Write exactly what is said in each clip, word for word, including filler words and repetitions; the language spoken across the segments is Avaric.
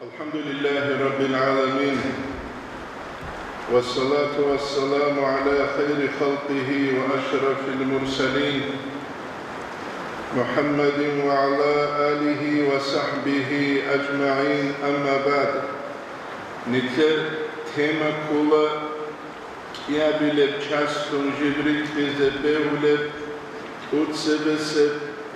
الحمد لله رب العالمين، والصلاة والسلام على خير خلقه وأشرف المرسلين، محمد وعلى آله وصحبه أجمعين، أما بعد. Нилъер тема ккола кӀиабилеб часлъун жиб рикӀкӀизе бегьулеб, тӀоцебесеб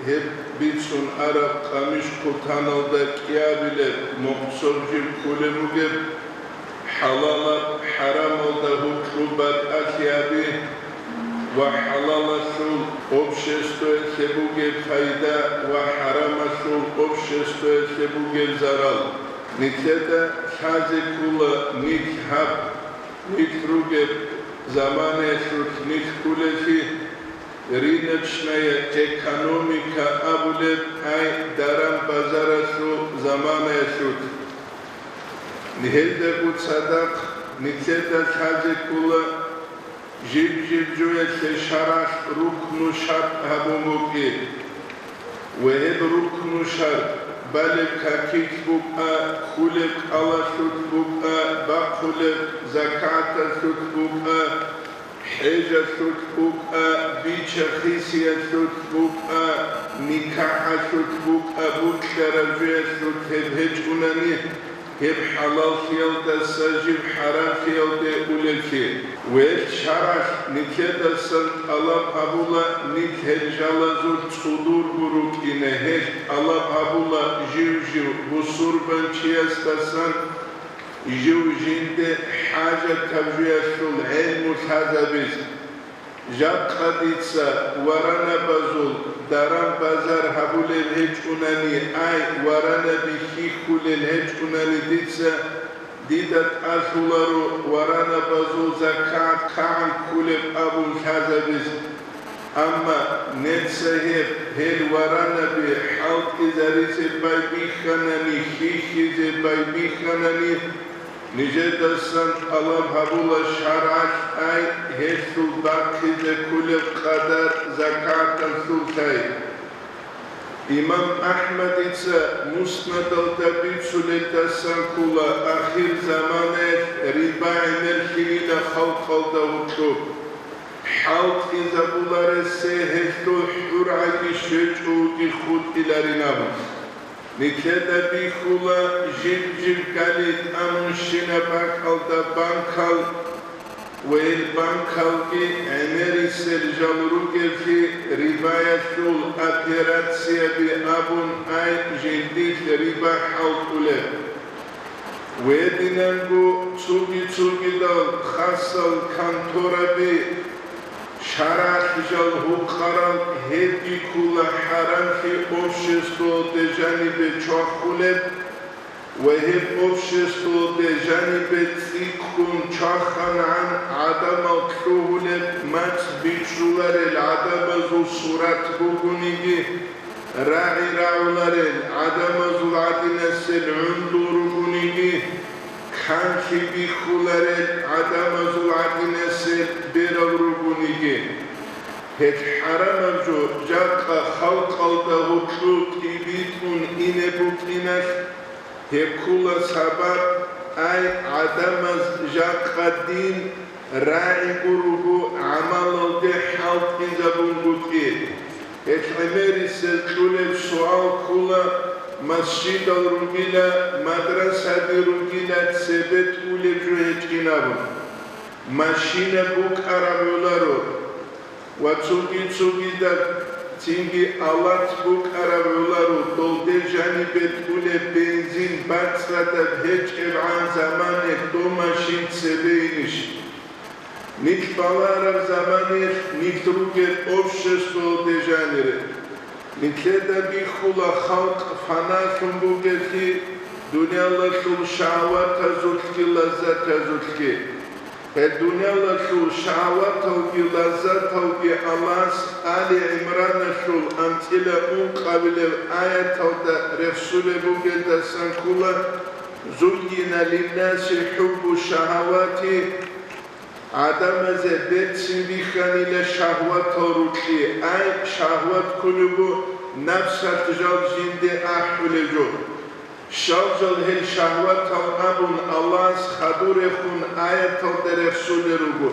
гьеб бицун араб къамиш-хъутаналда кӀиабилеб мухъсоб жиб кколеб бугеб, хӀалалаб хӀарамалда гьоркьоб батӀалъи гьаби ва хӀалалалъул обществоялъе бугеб пайда ва хӀарамалъул обществоялъе бугеб зарал. Нилъеда лъазе ккола нилъ гьаб, нилъ ругеб заманаялъулъ нилъ кколелъи, рыночная экономика абулеб, ай даран-базаралъул заманаялъулъ. Гьелдаго цадахъ нилъеда лъазе ккола жиб-жиб жоялъе шаргӀалъ рукну шарт гьабун букӀин. Ва гьеб рукну шарт балеб какилъ букӀа, кколеб кӀалалъулъ букӀа, бахъулеб закаталъулъ букӀа, хӀежалъулъ букӀа, бича-хисиялъулъ букӀа, никахӀалъулъ букӀа, бокьараб жоялъулъ гьеб гьечӀунани, гьеб хӀалаллъиялдаса жиб хӀарамлъиялде улеллъи. Ва гьел шаргӀалъ нилъедасан тӀалаб гьабула нилъ гьел жалазул цӀодорго рукӀине, гьел тӀалаб гьабула жив-жив бусурбанчиясдасан жив жинде хӀажатаб жоялъул гӀелму лъазабизе. Жакъа дица варанабазул даран-базар гьабулел гьечӀунани, ай, варанаби хьихьулел гьечӀунани дица, дида тӀалъуларо варанабазул закат кагӀан кколеб абун лъазабизе. Амма нилъеца гьеб, гьел варанаби хӀалтӀизаризе байбихьанани, хьихьизе байбихьанани, нижедасан тӀалаб гьабула шаргӀалъ, ай, гьелъул бахъизе кколеб къадар закаталъул лъай. Имам АхӀмадица Муснадалда бицунелдасан ккола ахир заманаялъ риба гӀемерлъийила халкъалда гьоркьоб. ХӀалтӀизабуларесе гьелъул хӀургӀаги щвечӀоги хутӀиларин абун. Нилъеда бихьула жиб-жиб гали тӀамунщинаб бакӀалда банкал ва гьел банкалги гӀемерисел жал ругевлъи рибаялъул операцияби абун, ай, жиндилъ риба хӀалтӀулеб. Гьединанго цоги-цогидал хасал контораби, шаргӀалъ жал гьукъарал, гьебги ккола хӀарамлъи обществоялде жанибе чвахулеб ва гьеб обществоялде жанибе цӀикӀкӀун чваханагӀан гӀадамал лъугьулеб, мацӀ бичӀчӀуларел гӀадамазул сурат бугониги, рагӀи рагӀуларел гӀадамазул гӀадинасел гӀундул ругониги, канлъи бихьуларел гӀадамазул гӀадинасел берал ругониги. Гьеб хӀарамаб жо жакъа халкъалда гьоркьоб тӀибитӀун ине букӀиналъ, гьеб ккола сабаб, ай, гӀадамаз жакъа дин рагӀи гурого гӀамалалде хӀалтӀизабунгутӀи. Гьел гӀемерисел кьулеб суал ккола, масжидал ругила, мадрасаби ругила, цебе тӀулеб жо гьечӀин абун. Машина букӀараб гӀоларо ва цоги-цогидаб цинги алат букӀараб гӀоларо, долде жанибе тӀулеб бензин бацӀцӀадаб гьечӀебгӀан замане дов машин цебе инищ? Нилъ балараб заманаялъ нилъ ругеб обществоялде жанире. Нилъеда бихьула халкъ фаналъун бугеблъи, дуниялалъул шагьаватазулъги лаззатазулъги. Гьеб дуниялалъул шагьаваталги лаззаталги Аллагьас Али ГӀимраналъул анцӀила ункъабилеб аяталда рехсулеб бугелдасан ккола: «Зуййина линнаси хӀуббу шагьавати», гӀадамазе берцин бихьанила шагьватал рукьи, ай, шагьват кколего напсалъ жал жинде ахӀулеб жо. Щал-жал гьел шагьватал абун Аллагьас хадурехун аяталда рехсулел руго.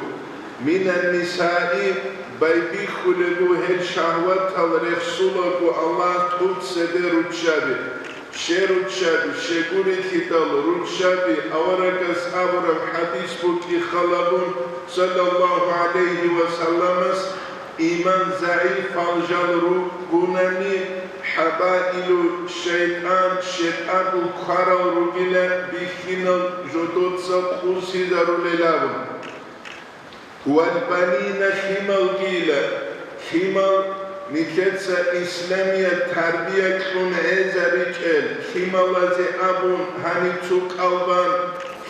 Минан нисаи, байбихьулего гьел шагьватал рехсулаго Аллагьас тӀуцебе руччаби. Щеруччаби, щегурилъидал руччаби аварагас абураб хӀадис букӀи халабун, саллаллагьу гӀалайгьи ва салламас, иман загӀипал жал ругунани, хӀабаилу шайтӀан, шетӀагул кварал ругила бихьинал жодоца къусизарулел абун. Валбанина, лъималгийила, лъимал нилъеца исламият тарбия кьун гӀезаричӀел, лъималазе абун гьаниб цо кӀалбан,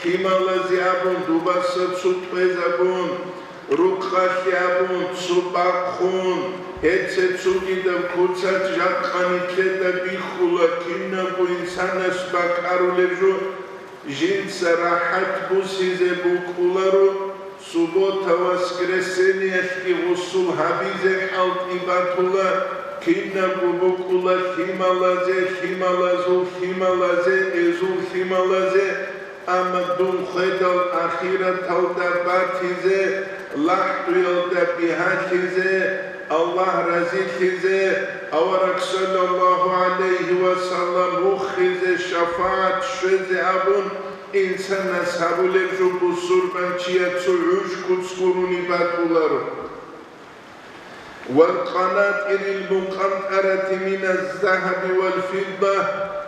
лъималазе абун дубаса цо тӀвезабун, рукъалъе абун цо бахъун, гьеце цогидаб куцалъ жакъа нилъеда бихьула, кинабго инсанас бакӀарулеб жо, жинца рахӀат бусизе букӀуларо, суббота-воскресеньялъги гъусул гьабизе хӀалтӀи батула, кинабго букӀула лъималазе, лъималазул лъималазе, эзул лъималазе, амма дун хведал ахираталда батизе, лахӀдуялда бигьалъизе, Аллагь разилъизе, авараг саллаллагьу гӀалайгьи ва саллам вухизе, шафагӀат щвезе абун, инсанас гьабулеб жо бусурбанчияцул гӀуж куц гурони батуларо. Валкъанатирил мукъантӀарати миназ-загьаби вал-фидда,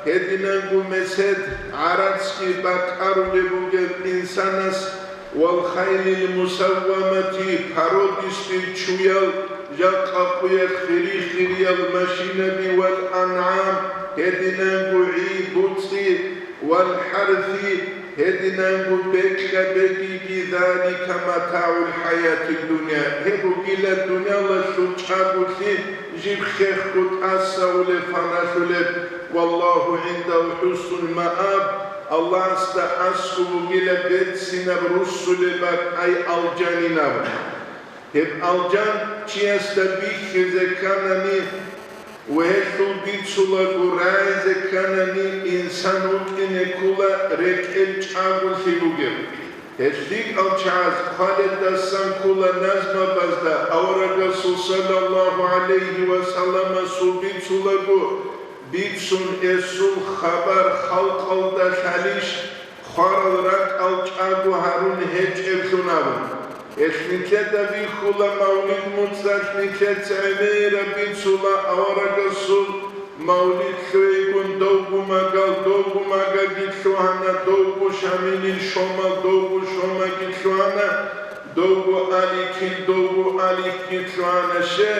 гьединанго месед, гӀарацги бакӀарулеб бугеб инсанас, вал-хайлил мусаввамати, породистый чуял, жакъа къуялъ хири-хириял машинаби, вал-ангӀам, гьединанго гӀи, буцӀи, вал-хӀарси, гьединанго бекьа-бегиги, залика матагӀул хӀаятид дунья, гьеб бугила дуниялалъул чӀаголъи, жиб хехго тӀасалъулеб, фаналъулеб, валлагьу гӀиндагьу хӀуснул мааб, Аллагьасда аскӀоб бугила берцинаб руссулеб бакӀ, ай алжанинаб. Гьеб алжан чиясда бихьизе кканани ва гьелъул бицулаго рагӀизе кканани, инсан вукӀине ккола рекӀел чӀаголъи бугеб. Гьел лъикӀал чагӀаз хъвалелдасан ккола назмабазда аварагасул саллаллагьу гӀалайгьи ва салламасул бицулаго, бицун эсул хабар халкъалда лъалищ, хварал ракӀал чӀаго гьарун гьечӀеблъун абун. Гьелъ нилъеда бихьула мавлид муцӀалъ, нилъеца гӀемераб бицула аварагасул мавлид лъугӀейгун, довго магал, довго магаги лъугьана, довго шамилил шомал, довго шомаги лъугьана, довго аликил, довго алихьги лъугьана. Ще,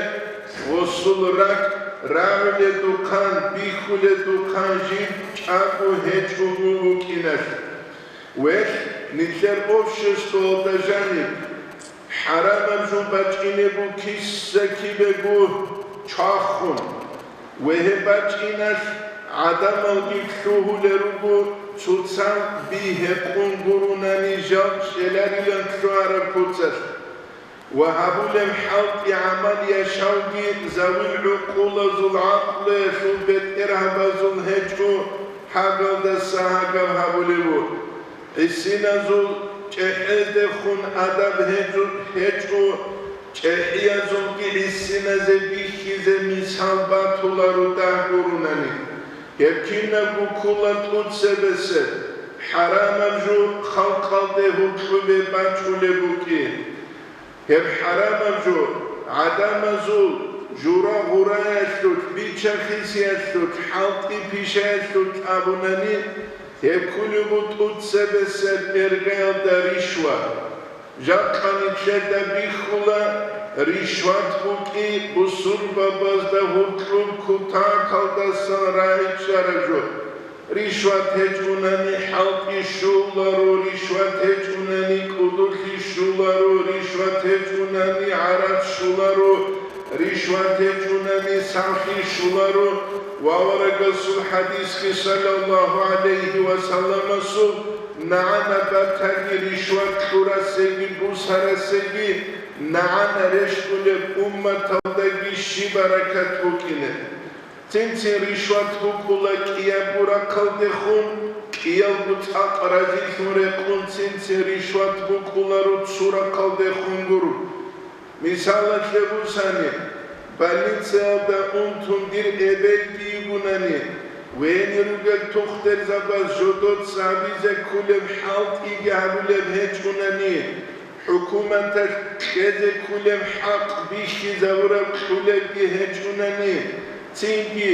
гъосул ракӀ рагӀуледухъан, бихьуледухъан жиб чӀаго гьечӀого букӀиналъ. Велъ, нилъер обществоялда жаниб хӀарамаб жо бачӀине буго киса-кибего чвахун. Ва гьеб бачӀиналъ гӀадамалги лъугьулел руго цоцазда би гьекъон гуронани жал чӀеларилан лъугьараб куцалъ. Ва гьабулеб хӀалтӀи-гӀамал яшавги завил гӀукъулазул, гӀакълуялъул бетӀергьабазул гьечӀо, гьагалдаса гьагаб гьабулеб буго. ГӀисиназул чӀехӀездехун адаб гьечӀо, гьечӀо, чӀехӀиязулги гӀисиназе бихьизе мисал батуларо дагь гуронани. Гьеб кинабго ккола тӀуцебесеб, хӀарамаб жо халкъалде гьоркьобе бачӀулеб букӀин. Гьеб хӀарамаб жо гӀадамазул жура-гъураялъулъ, бича-хисиялъулъ, хӀалтӀи-пишаялъулъ абунани, гьеб кколеб буго тӀуцебесеб эргаялда ришват. Жакъа нилъеда бихьула ришват букӀин бусурбабазда гьоркьоб кутакалдасан рагӀичӀараб жо. Ришват гьечӀунани хӀалтӀи щоларо, ришват гьечӀунани кӀудулъи щоларо, ришват гьечӀунани гӀарац щоларо, ришват гьечӀунани сахлъи щоларо. Ва аварагасул хӀадисги, саллаллагьу гӀалайгьи ва салламасул, нагӀана батаги ришват кьурасеги бусарасеги, нагӀана рещтӀулеб умматалдаги щиб баракат букӀинеб. Цин-цин ришват букӀула кӀиябго рахъалдехун, кӀиялго цӀакъ разилъун рекъун цин-цин ришват букӀуларо цо рахъалдехун гуро. Мисалалъе бусани, больницаялда унтун дир эбелги йигунани, вени ругел тухтурзабаз жодоца гьабизе кколеб хӀалтӀиги гьабулеб гьечӀунани, ХӀукуматалъ кьезе кколеб хӀакъ бихьизабураб кьулебги гьечӀунани, цинги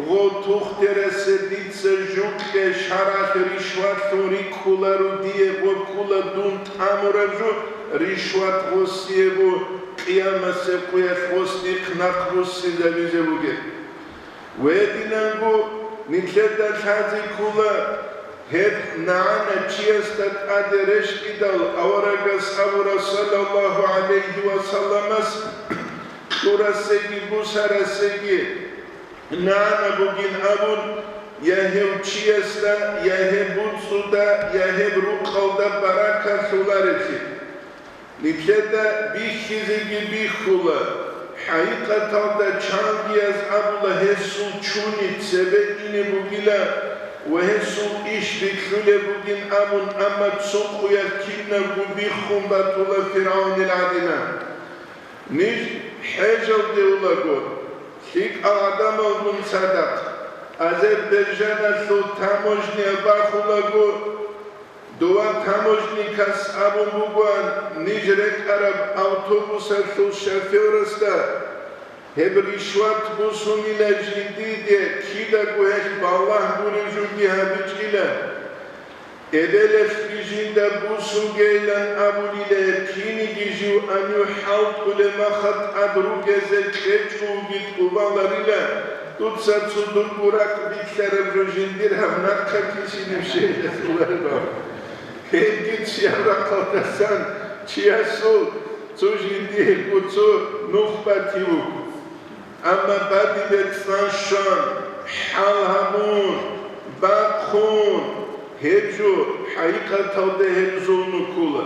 гъо тухтурасе дица жукьа шаргӀалъ ришватлъун рикӀкӀуларо дие гъо ккула дун тӀамураб жо, ришват гъосие бу, къиямасеб къуялъ гъос дихъ нахъ буссинабизе бугеб. Гьединанго нилъеда лъазе ккола гьеб нагӀана чиясда тӀаде рещтӀидал аварагас абура, саллаллагьу гӀалайгьи ва салламас, кьурасеги бусарасеги нагӀана бугин абун, я гьев чиясда, я гьеб буцӀцӀуда, я гьеб рукъалда баракат лъолареблъи. Нилъеда бихьизеги бихьула, хӀакъикъаталда чангияз абула гьесул чуни цебе ине бугила ва гьесул иш бихьулеб бугин абун, амма цо къуялъ кинабго биххун батула ФиргӀавнил гӀадинан. Ниж хӀежалде улаго, лъикӀал гӀадамалгун цадахъ, Азербайжаналъул таможня бахулаго, дова таможникас абун бугоан, ниж рекӀараб автобусалъул шофёрасда гьеб ришват бусунила жиндиде, кидаго гьелъ балагь гуреб жоги гьабичӀила. Эбелалъги жинда бусугейилан абулила, киниги жив гьанив хӀалтӀулеб махалъ тӀад ругезе кьечӀого тӀубаларила, дуца цо дурго ракӀ бихьараб жо жиндир гьаб нахъа кисинеб щейилалъулареб абун. Гьебги чиял рахъалдасан чиясул цо жиндиего цо нух батив вуго. Амма бадибе цӀан щван, хӀал гьабун, бахъун, гьеб жо хӀакъикъаталда гьеб зулму ккола.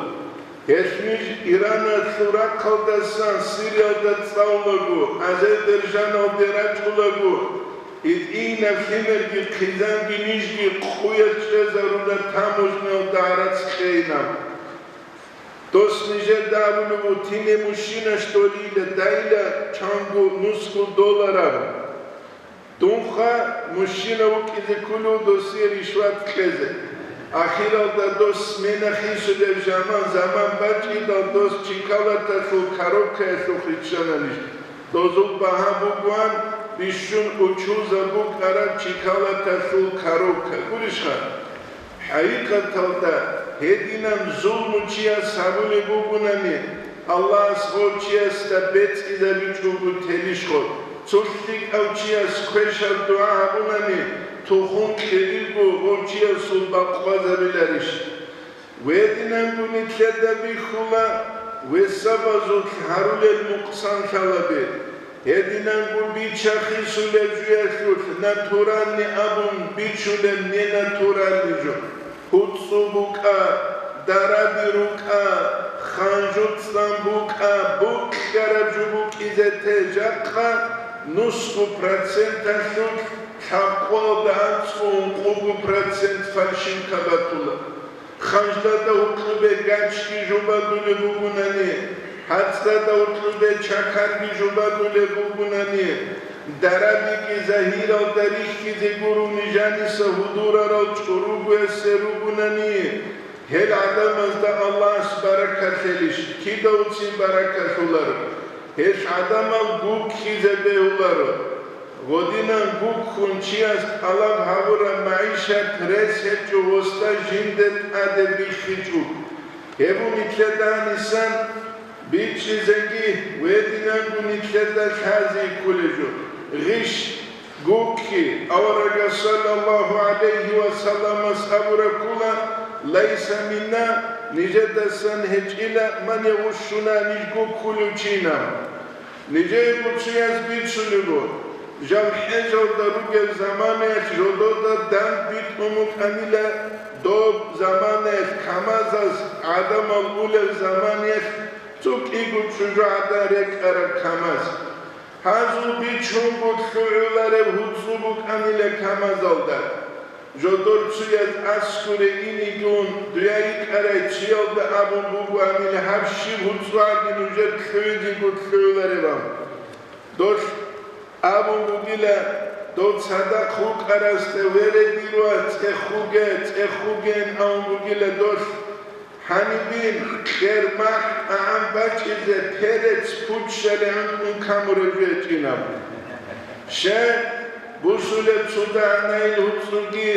Гьелъ ниж Ираналъул рахъалдасан Сириялда цӀалулаго, Азербайжаналде рачӀулаго, гьитӀинаб лъимерги хъизанги нижги къуялъ чӀезаруна таможниялда гӀарац кьейилан. Дос нижеда абулеб бутине мужчина щтолила дайла чанго нусго доллар абун. Дунха мужчина вукӀизе кколев досие ришват кьезе. Ахиралда дос смена хисулеб заман, заман бачӀидал дос чоколадалъул коробкаялъухъ риччана ниж. Дозул багьа бугоан бищун учузаб букӀараб чоколадалъул коробка. Гурищха? ХӀакъикъаталда, гьединаб зулму чияс гьабулеб бугунани, Аллагьас гъов чиясда бецӀизабичӀого телищ гъоб? Цо лъикӀав чияс квешаб дугӀа гьабунани, тухум кьелилго гъов чиясул бакъ къвазабиларищ? Гьединанго нилъеда бихьула весабазулъ гьарулел нукъсанлъалаби. Гьединанго бича хисулеб жоялъулъ натуральный абун бичулеб ненатуральный жо. ГьуцӀцӀу букӀа, дараби рукӀа, ханжу цӀан букӀа, букьараб жо букӀизе те жакъа, нусго проценталъулъ лъабкъоялда анцӀго ункъого процент фальшивка батула. Ханждада гьукьубе гачги жубадулеб бугунани, гьацӀцӀада гьукьубе чакарги жубадулеб бугунани, дарабиги загьиралда рихьизе гурони жаниса гьудурарал чӀуругоясе ругунани, гьел гӀадамазда Аллагьас баракат лъелищ? Кидавцин баракат лъоларо? Гьел гӀадамал гуккизе бегьуларо. Гьединан гуккун чияс тӀалаб гьабураб магӀишат рес гьечӀо гьосда жинде тӀаде биххичӀого. Гьеб нилъеда гьанисан бичӀчӀизеги, гьединанго нилъеда лъазе кколеб жо. Гъищ, гукки, аварагас саллаллагьу гӀалайгьи ва салламас абураб ккола, «Лайса минна», нижедасан гьечӀила, «ман ягъушшуна», ниж гуккулев чи ин абун. Нижее гуцияз бицунеб буго, жал хӀежалда ругеб заманаялъ жодода данде битӀун букӀанила, доб заманаялъ КамАЗаз гӀадамал улеб заманаялъ цо кӀиго чӀужугӀадан рекӀараб КамАЗ. Гьазул бичунго лъугӀулареб гьуцӀу букӀанила камазалда. Жодор цуяз аскуре инигун, дуе йикӀарай чиялда абун бугоанила гьаб щиб гьуцӀуаги нужер лъугӀизего лъугӀуларебан. Долъ абун бугила, дов цадахъ вукӀарасда: «Вере, дир вас, цӀехуге, цӀехуген», — абун бугила долъ. Гьанибин кьер махӀ тӀагӀам бачӀизе перец пуччалигӀун тӀун камураб жо гьечӀинаб. Щай бусулеб цо дагьанайил гьуцӀуги,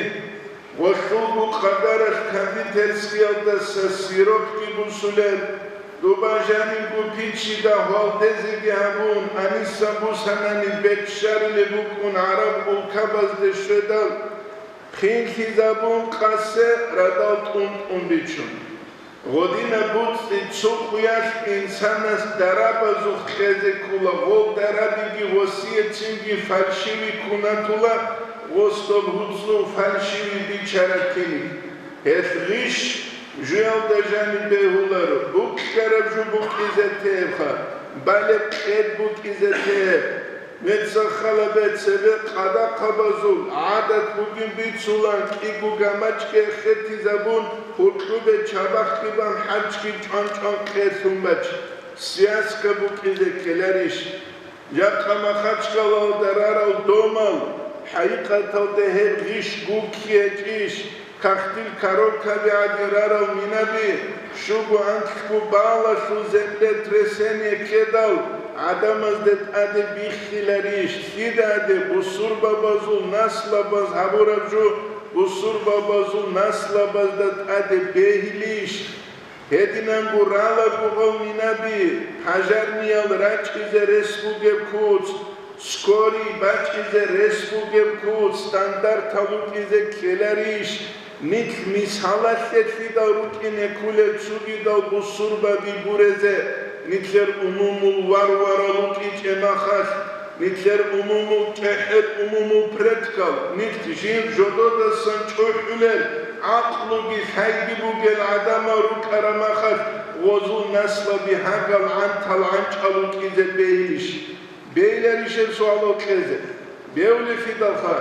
гъолъулго къадаралъ кондитерскиялдаса сиропги бусулеб, дуба жанибго пиччида гьвалдезеги гьабун, анисан бусанани беччарулеб букӀун гӀараб улкабазде щведал, хинлъизабун къасе радал тӀун-тӀун бичун. Гъодинаб буцӀцӀи цо къуялъ инсанас дарабазухъ кьезе ккола, гъол дарабиги гъосие цинги фальшивый кунатула, гъос доб гьуцӀу фальшивый бичараб киниг. Гьелъ гъищ жуялда жаниб бегьуларо, букьараб жо букӀизе тейебха, балеб кьед букӀизе тейеб. Мецахъалабе цебе къадахъабазул гӀадат бугин бицулан, кӀиго гамачӀги эхетизабун, гьуркьубе чабахъги бан, хӀарчги чӀван-чӀван кьелъун бач. Связка букӀизе ккеларищ? Жакъа Махачкалалда рарал домал, хӀакъикъаталда гьеб гъищ гукки гьечӀищ? Кахтил коробкаби гӀадин рарал минаби, щуго-анлъго балалъул землетрясение ккедал, гӀадамазде тӀаде биххиларищ? Лъидаде бусурбабазул наслабаз гьабураб жо бусурбабазул наслабазда тӀаде бегьилищ? Гьединанго рала гугъал минаби, пожарниял рачӀизе рес бугеб куц, скорый бачӀизе рес бугеб куц, стандартал рукӀизе ккеларищ? Нилъ мисалалъе лъидал рукӀине кколел цугидал бусурбаби бурезе, нилъер умумул варварал рукӀичӀеб махалъ, нилъер умумул чӀехӀел умумул предкал, нилъ жив жододасан чӀухӀулел, гӀакълуги лъайги бугел гӀадамал рукӀараб махалъ, гъозул наслаби гьагал гӀантал гӀанчӀал рукӀизе бегьилищ? Бегьиларищ гьеб суалал кьезе? Бегьулелъидалха,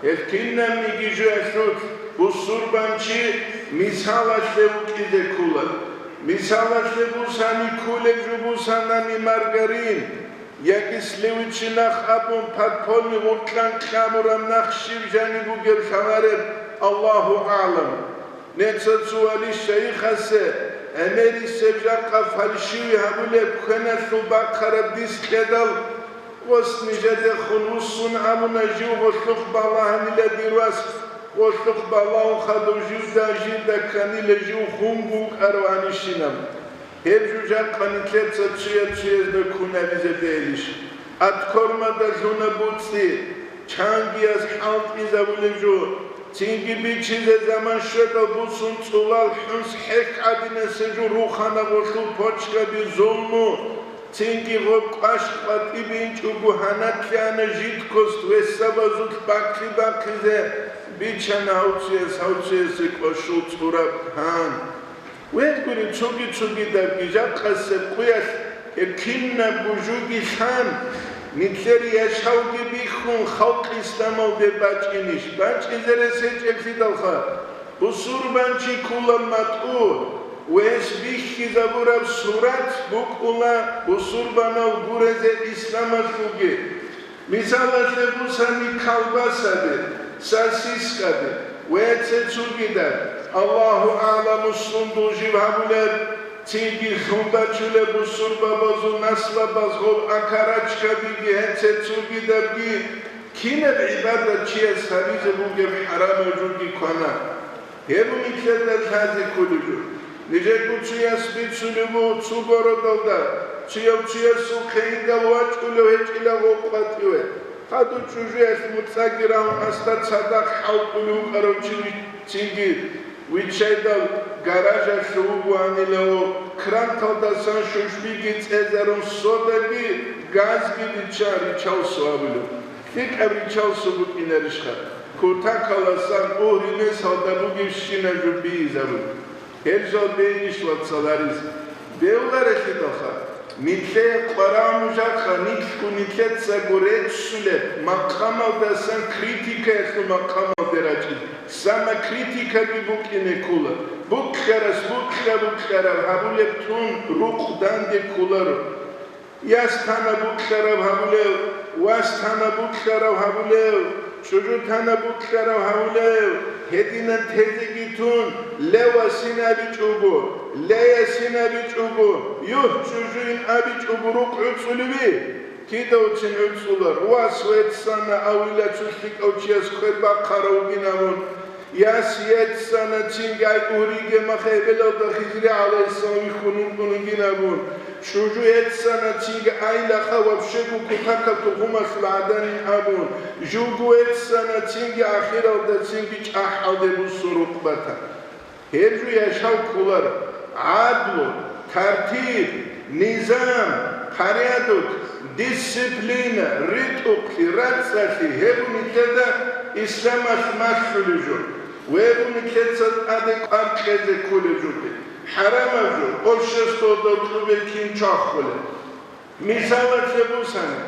гьел кинабниги жоялъулъ бусурбанчи мисалалъе вукӀизе ккола. Мисалалъе бусани кколеб жо бусанани маргарин, яги сливочный нах абун, подпольный гъуркьан кьабураб нах щиб жаниб бугеб лъалареб, Аллагьу агӀлам. Нецаца вали шайихасе гӀемерисеб жакъа фальшивый гьабулеб квеналъул бахъараб дис кьедал, ос нижедехун вуссун абуна, жив гъолъухъ балагьанила, дир вас, гъолъухъ балагьун хадув живда, жирда кканила, жив хунго вукӀарабанищинаб. Гьеб жо жакъа нилъеца цуя-цуязда кунабизе бегьилищ? Аткормада лъуна буцӀцӀи, чангияс хӀалтӀизабулеб жо, цинги бичизе заман щведал бусун цӀулал хӀунс хӀехь гӀадинасеб жо рухана гъолъул почкаби зулму, цинги гъоб кӀваш къватӀибе инчӀого гьанатлъи ана жидкост весабазулъ бахъи-бахъизе, бичана гьав цуяс, гьав цуясе кӀвашул цӀураб гьан. Вегури цоги-цогидабги жакъасеб къуялъ гьеб кинабго жоги лъан, нилъер яшавги бихьун, халкъ исламалде бачӀинищ? БачӀизе рес гьечӀеблъидалха, бусурбанчи ккола матӀу, вес бихьизабураб сурат букӀула бусурбанал гурезе исламалъулги. Мисалалъе бусани, колбасаби, сосискаби ва цецугида, Аллагьу агӀламу, сундул жив гьабулеб, цинги лъун бачулеб бусурбабазул наслабаз гъоб окорочкабиги, гьецецугидабги, кинаб гӀибадат чияс гьабизе бугеб хӀарамаб жоги квана. Гьеб нилъеда лъазе кколеб жо. Нижерго цуяс бицунеб буго цо городалда, цуяв цуясул хъейидал вачӀулев гьечӀила гъоб къватӀиве. Хадуб чӀужуялъ муцӀаги рагьун, асда цадахъ хӀалтӀулев вукӀарав чи ви-, цинги виччайдал гаражалъув вугоанилаво, кранталдасан щущбиги цӀезарун, содаги газги биччан ричалсо абулев. ЛъикӀаб ричалсо букӀинарищха? Кутакаласан угьри-месалда бугебщинаб жо бийизабун. Гьел жал бейнищ вацаларез? Бевларелъидалха, Нилъее къварав нужахъа, нилъго нилъецаго реццулеб макъамалдасан критикаялъул макъамалде рачӀин, самокритикаги букӀине ккола. Букьарас букьа-букьараб гьабулеб тун рукъ данде кколаро. Яс тана букьараб гьабулев, вас тана букьараб гьабулев, чӀужу тана букьараб гьабулев, гьединан тезеги тун, левасин абичӀого, леясин абичӀого, югь, чӀужуин абичӀого рукъ гӀуцӀулеви? Кидавцин гӀуцӀулар, вас веццана, авила цо лъикӀав чияс квер бахъарав вугин абун. Яс еццана цинги, ай, гьуриге, мах эбелалда Хизри гӀалайгьиссалам вихьун вукӀун вугин абун. ЧӀужу еццана цинги, ай, лаха, вообще-го кутакаб тухумалъул гӀаданин абун. Живго еццана цинги, ахиралда цинги чӀахӀалде буссун рукъ батана. Гьеб жо яшав кколаро. ГӀадлу, тартиб, низам, порядок, дисциплина, ритӀухълъи, рацӀцӀалъи, гьеб нилъеда исламалъ малъулеб жо. Гьеб нилъеца тӀаде кӀвар кьезе кколеб жоги. ХӀарамаб жо, обществоялда кьубе кин чвахулеб. Мисалалъе бусани,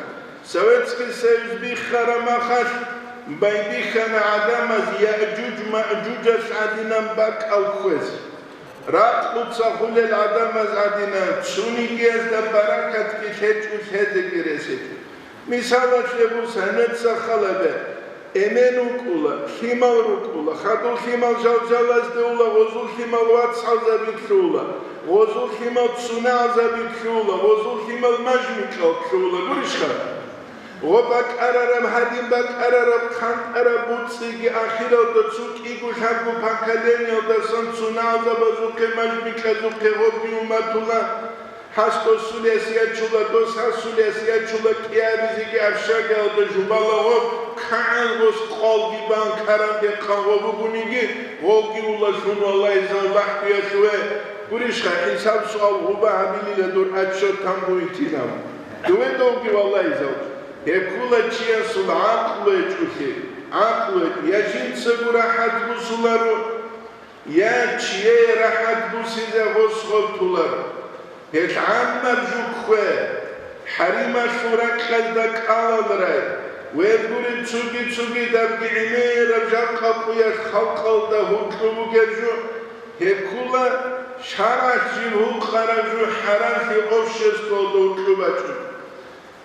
Советский Союз биххараб махалъ, байбихьана гӀадамаз Яъжуж-Маъжужалъ гӀадинан бакӀал кквезе. Ракълуца хулел гӀадамаз гӀадинан, цунигиязда баракатги лъечӀо лъезеги ресилъ. Мисалалъе бусани, гьанеца халабе. Эмен вукӀула, лъимал рукӀула, хадув лъимал жалжалазде ула, гъозул лъимал вацгӀалзаби лъугьула, гъозул лъимал цунагӀалзаби лъугьула, гъозул лъимал мажмикьал лъугьула, гурищха? Гъо бакӀарараб, гьадин бакӀарараб, хъантӀараб буцӀцӀиги ахиралда цо кӀиго-лъабго поколениялдасан цунагӀалзабазухъе, мажмикьазухъе гъобги уматула. Гьас досулес ячула, дос гьасулес ячула, кӀиабизеги общагаялда жубала гъоб, кагӀан гъос къолги бан каранде къагъо бугониги, гъолги улалъун валлагьизал лахӀдуялъуве. Гурищха, хӀисаб-суал гъуба гьабилила дур отчёт тамбуй тинав. Дуве довги валлагьизал. Гьеккула чиясул гӀакълу гьечӀолъи, гӀакълу гьечӀ-, я жинцаго рахӀат бусуларо, я чияе рахӀат бусизе гъос гъортуларо. Гьел гӀаммаб жо ккве, хӀарималъул ракьалда кӀалал рай, вергуреб цоги-цоги давги гӀемераб жакъа къуялъ халкъалда гьуркьу бугеб жо, гьеккула шаргӀалъ жиб гьукъараб жо хӀарамлъи обществалда гьуркьу бачӀун.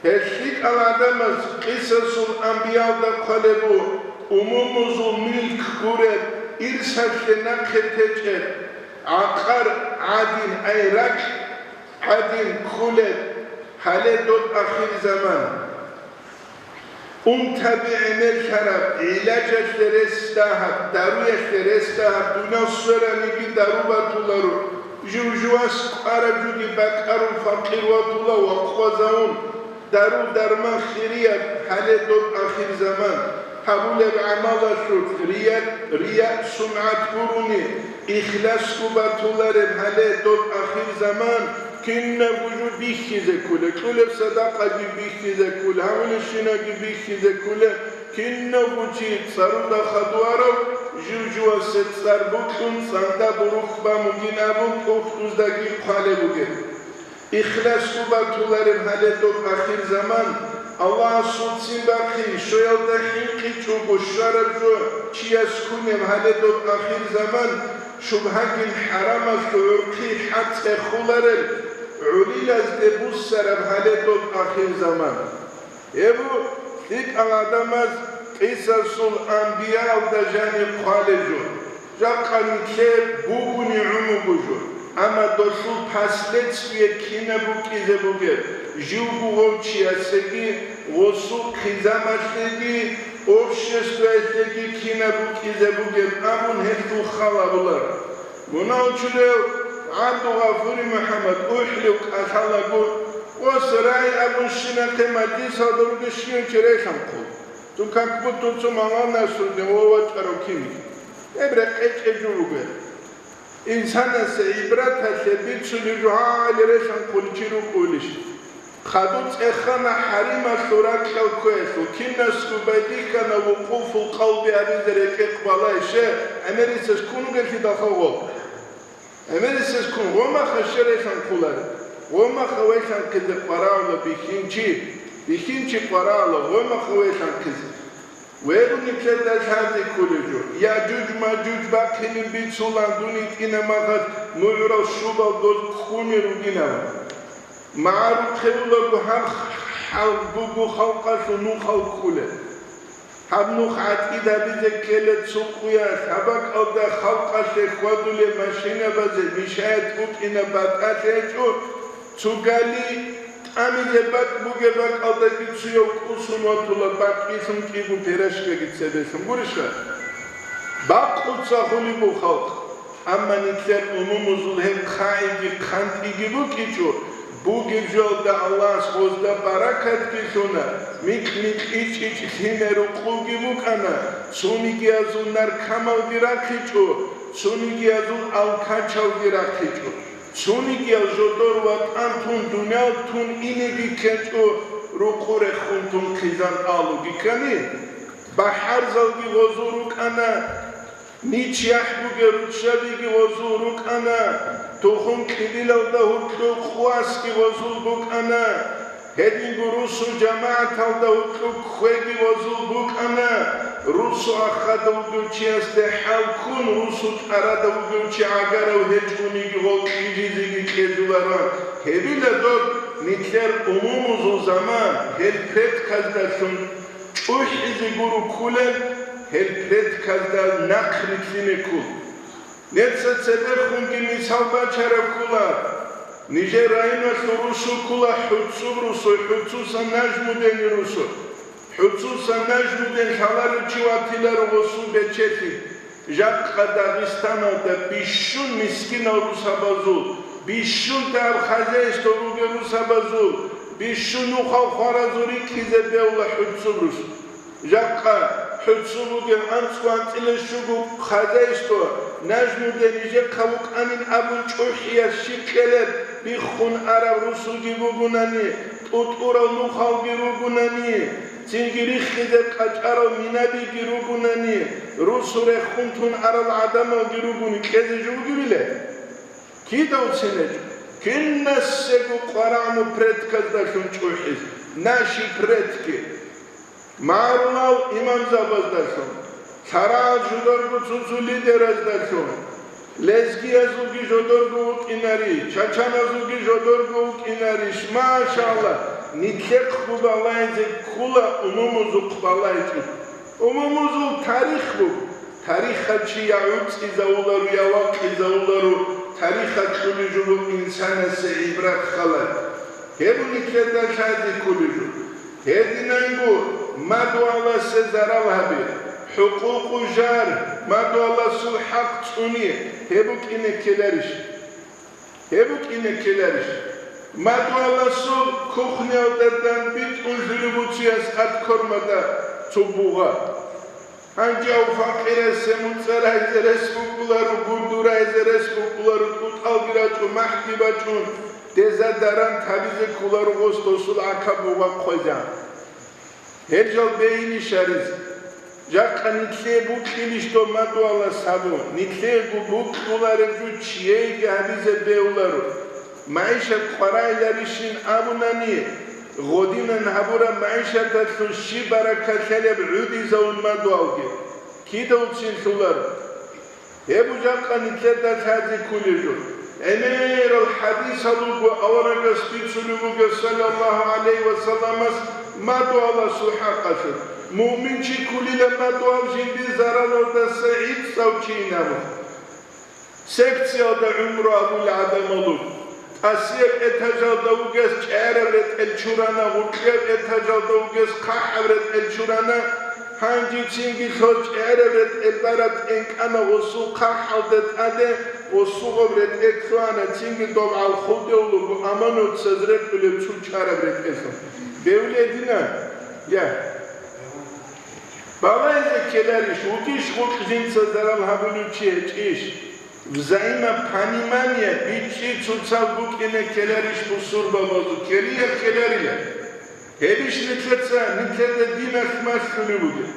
Гьел лъикӀал гӀадамаз къисасул анбиялда хъвалеб бу, умумузул милк гуреб, ирсалъе нахъе течӀеб, гӀакъар гӀадин, ай ракь гӀадин кколеб гьале доб ахирзаман. Унтаби гӀемерлъараб, гӀилажалъе рес дагьаб, даруялъе рес дагьаб, дунал свераниги дару батуларо, жив-живас кӀвараб жуги бакӀарун факъир ватула ва хъвазавун. Дару-дарман хирияб гьале доб ахирзаман, гьабулеб гӀамалалъулъ рия, рия, сумгӀат гурони, ихласго батулареб гьале доб ахирзаман, кинабго жо бихьизе кколеб, кьулеб садакъаги бихьизе кколеб, гьабулебщинаги бихьизе кколеб, кинабго чи цӀаруда хадуарав, жив-живасе цӀар букьун, цӀанда бурухь бан бугин абун, тӀухьдуздаги хъвалеб бугеб. Ихласго батулареб гьале доб ахирзаман, Аллагьасул ццин бахъи, щоялда хӀинкъичӀого щвараб жо чияс ккунеб гьале доб ахирзаман, шубгьагин хӀарамалъул гӀурхъи хӀацӀцӀехуларел гӀурилазде буссараб гьале доб ахирзаман. Гьеб бу лъикӀал гӀадамаз къисасул анбияалда жаниб хъвалеб жо. Жакъа нилъер бугони гӀумуго жо, амма долъул последствия кинаб букӀизе бугеб, живго гъов чиясеги, гъосул хъизамалъеги, обществоялъеги кинаб букӀизе бугеб абун гьелъул хал абулар. Мунагьал чураяв ГӀабдулгъафури МухӀаммад, УхӀлив кӀалъалаго, ва Сарай абун щинахъе мажлисалда ругел щивав чи релъанхъул. Цо как будто цо Мавлана Сурдин ва вачӀарав кин. Гьеб рекъечӀеб жо буго. Инсанасе гӀибраталъе бицунеб жо гьагӀали релъанхъулев чи рукӀулищ? Хадуб цӀехана хӀарималъул ракьал кквеялъул, кинасго байбихьана вукъуфул къалби гьабизе рекӀехъ балай, ше, гӀемерисез ккун вугелъидалха гъо. ГӀемерисез ккун гъо маха ше релъанхъулареб. Гъомаха веханхъизе къварагӀула бихьинчи, бихьинчи къварагӀула гъомаха веханхъизе. Верун нилъеда лъазе кколеб жо, Яжуж-Мажуж бахъинин бицулан дун итӀина махалъ мугӀрал щубал доз ккуне ругинаван. МагӀарухъе улаго гьаб хӀал буго халкъалъул нухал кколеб. Гьаб нух гӀатӀид гьабизе ккела цо къуялъ, гьаб бакӀалда халкъалъе хьвадулеб машинабазе мешаят букӀина батӀалъи гьечӀо, цо гали тӀамизе бакӀ бугеб бакӀалдаги цояв кӀусун ватула бакъилъун кӀиго пирожкиги цебелъун гурищха? Бакъуца хулеб буго халкъ. Амма нилъер умумузул гьеб хъайги хъантӀиги букӀичӀо, бугеб жоялда Аллагьас гъозда баракатги лъуна, микь-микьичӀичӀ лъимер рукъуги букӀана, цонигиязул наркомалги рахъичӀо, цонигиязул алкачалги рахъичӀо, цонигиял жодор ватӀан тун, дуниял тун инеги ккечӀо, рукъу рехун тун хъизан алуги ккани, бахӀарзалги гъозул рукӀана. Нич-яхӀ бугел руччабиги гъозул рукӀана, тухум-кьибилалда гьоркьоб къуасги гъозул букӀана, гьединго русул жамагӀаталда гьоркьоб кквеги гъозул букӀана, русу ахада вугев чиясде хӀал ккун, русу тӀарада вугев чи гӀагарав гьечӀониги гъол кьижизеги кьезуларан, гьебила доб нилъер умумузул заман, гьел предказдалъун ЧӀухӀизе гуро кколел, гьел предказда нахъ рилълъине ккун. Нецаца цебехунги мисал бачараб ккола. Нижер районалъул русу ккола ХӀуццуб русу, ХӀуццуса Нажмудени русу. ХӀуццуса Нажмуден лъаларев чи ватиларо гъосул бечелъи. Жакъа Дагъистаналда бищун мискинал русабазул, бищун дагьаб хозяйство бугел русабазул, бищун нухал хваразул рикӀкӀизе бегьула ХӀуццуб рус. Жакъа ХӀуццуб бугел анцӀго-анцӀила щуго хозяйство, Нажмуден нижехъа вукӀанин абун чӀухӀиялъ щиб кьелеб биххун араб русулги бугунани, тӀутӀурал нухалги ругунани, цинги риххизе къачӀарал минабиги ругунани, русу рехун тун арал гӀадамалги ругуни кьезе жо бугебиле? Кидавцин гьечӀо, кинассего къварагӀму предказдалъун чӀухӀизе, наши предки. Марулал имамзабаздалъун, лъарагӀал жударго цо-цо лидераздалъун, лезгиязулги жодорго вукӀинари, чачаназулги жодорго вукӀинарищ, машалла, нилъехъго балайзе ккула умумузухъ балайчӀеб. Умумузул тарих буго, тарихалъ чи я гӀуцӀизавуларо, я вакъизавуларо, тарихалъ кьулеб жо буго инсанасе гӀибрат халат. Гьеб нилъеда лъазе кколеб жо. Гьединанго мадугьаласе зарал гьабе, хӀукъукъу жар, мадугьаласул хӀакъ цӀуни, гьеб букӀине ккеларищ? Гьеб букӀине ккеларищ? Мадугьаласул кухниялда дандбитӀун жули буцияс аткормада цо бугъа. Гьанже гьав факъирасе муцӀа райзе рес букӀуларо, гурду райзе рес букӀуларо, тӀутӀалги рачӀун, махӀги бачӀун, деза даран табизе кколаро гъос досул гӀака бугъа хъвезан. Гьел жал бейилищ гьаризе. Жакъа нилъее букьилищ доб мадугьалас гьабун, нилъеего букьулареб жо чияйги гьабизе бегьуларо. МагӀишат къварагӀиларищин абунани, гъодинан гьабураб магӀишаталъул щиб баракат лъалеб гӀудизавун мадугьалги. Кидавцин лъуларо. Гьеб жакъа нилъеда лъазе кколеб жо. ГӀемерал хӀадисал руго аварагас бицунеб буго, саллаллагьу гӀалайгьи ва салламас, мадугьаласул хӀакъалъулъ. Муъминчи кколила мадугьал жиндир заралалдаса гӀицӀав чи абун. Секциялда гӀумру абулел гӀадамал руго. ТӀасияб этажалда вугес чӀегӀераб ретӀел чурана, гъуркьияб этажалда вугес хъахӀаб ретӀел чурана, гьанжецинги лъоз чӀегӀераб ретӀел бараб тӀенкӀана гъосул хъахӀалда тӀаде, гъосул гъоб ретӀел лъугьана, цинги доб гӀалхулде вуго аманатцаз рекъулеб цо чараб ретӀеллъун. Бевледина, я. Балайзе ккеларищ, вукӀищ гъоркь жинца зарал гьабулев чи гьечӀищ? Взаимопонимание бичӀчӀи цоцал букӀине ккеларищ бусурбабазул? Ккелияб ккеларила. Гьебищ нилъеца, нилъеда диналъ малъулеб бугеб?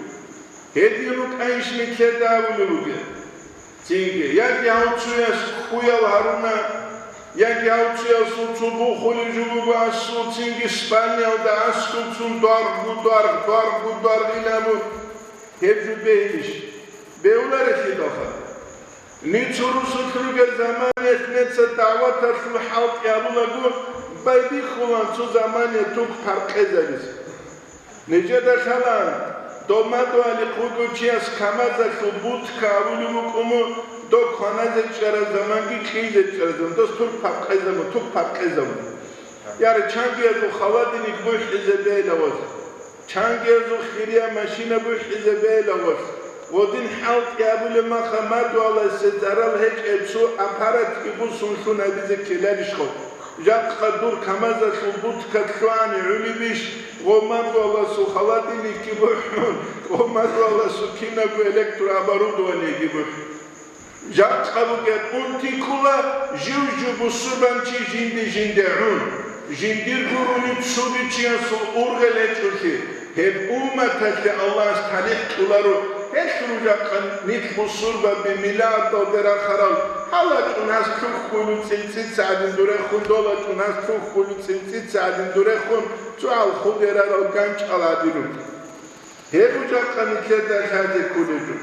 Гьедин рукӀайищ нилъеда абулеб бугеб? Цинги, яги гьав цояс хьуял гьаруна, Яги гьав чиясул цо бухулев жо буго асул цинги спальниялда аскӀовцун дваргу-дварг, дваргу-дварг илабун. Гьеб жо бегьилищ? Бегьуларелъидалха. Ниж цо русулъ ругел заманиялъ нижеца дагӀваталъул хӀалтӀи гьабулаго, байбихьулаан цо заманиялъ тук паркъезабизе. Нижеда лъалаан, дов мадугьалихъ вугев чияс КамАЗалъул будка гьабулеб букӀун, дов кваназе чӀараб заманги кьезе чӀараб заман, дос тук паркъезабун, тук паркъезабун. Яра чангиязул холодильник бухӀизе бегьилаваз. Чангиязул хирияб машина бухӀизе бегьилаваз. Гъодин хӀалтӀи гьабулеб маха мадугьаласе зарал гьечӀеб цо аппаратги бусун лъун гьабизе ккеларищ гъо? Жакъа дур КамАЗалъул будка лъугӀани гӀунибищ, гъо мадугьаласул холодильникги бухӀун, гъо мадугьаласул кинабго электрооборудованиеги бухӀун. Жакъа бугеб унти ккола, жив-жив бусурбанчи жинди-жинди гӀун, жиндирго руни цоги чиясул ургъел гьечӀолъи, гьеб умматалъе Аллагьас талихӀ кьоларо, гьелъ ружахъан нилъ бусурбаби миллиардалде рахарал, гьалачӀун гьас лъухьулел цӀинцӀица гӀадин дурехун, долачӀун гьас лъухьулел цӀинцӀица гӀадин дурехун, цо гьал худерарал ганчӀал гӀадин руго. Гьеб ружахъан нилъеда лъазе кколеб жо.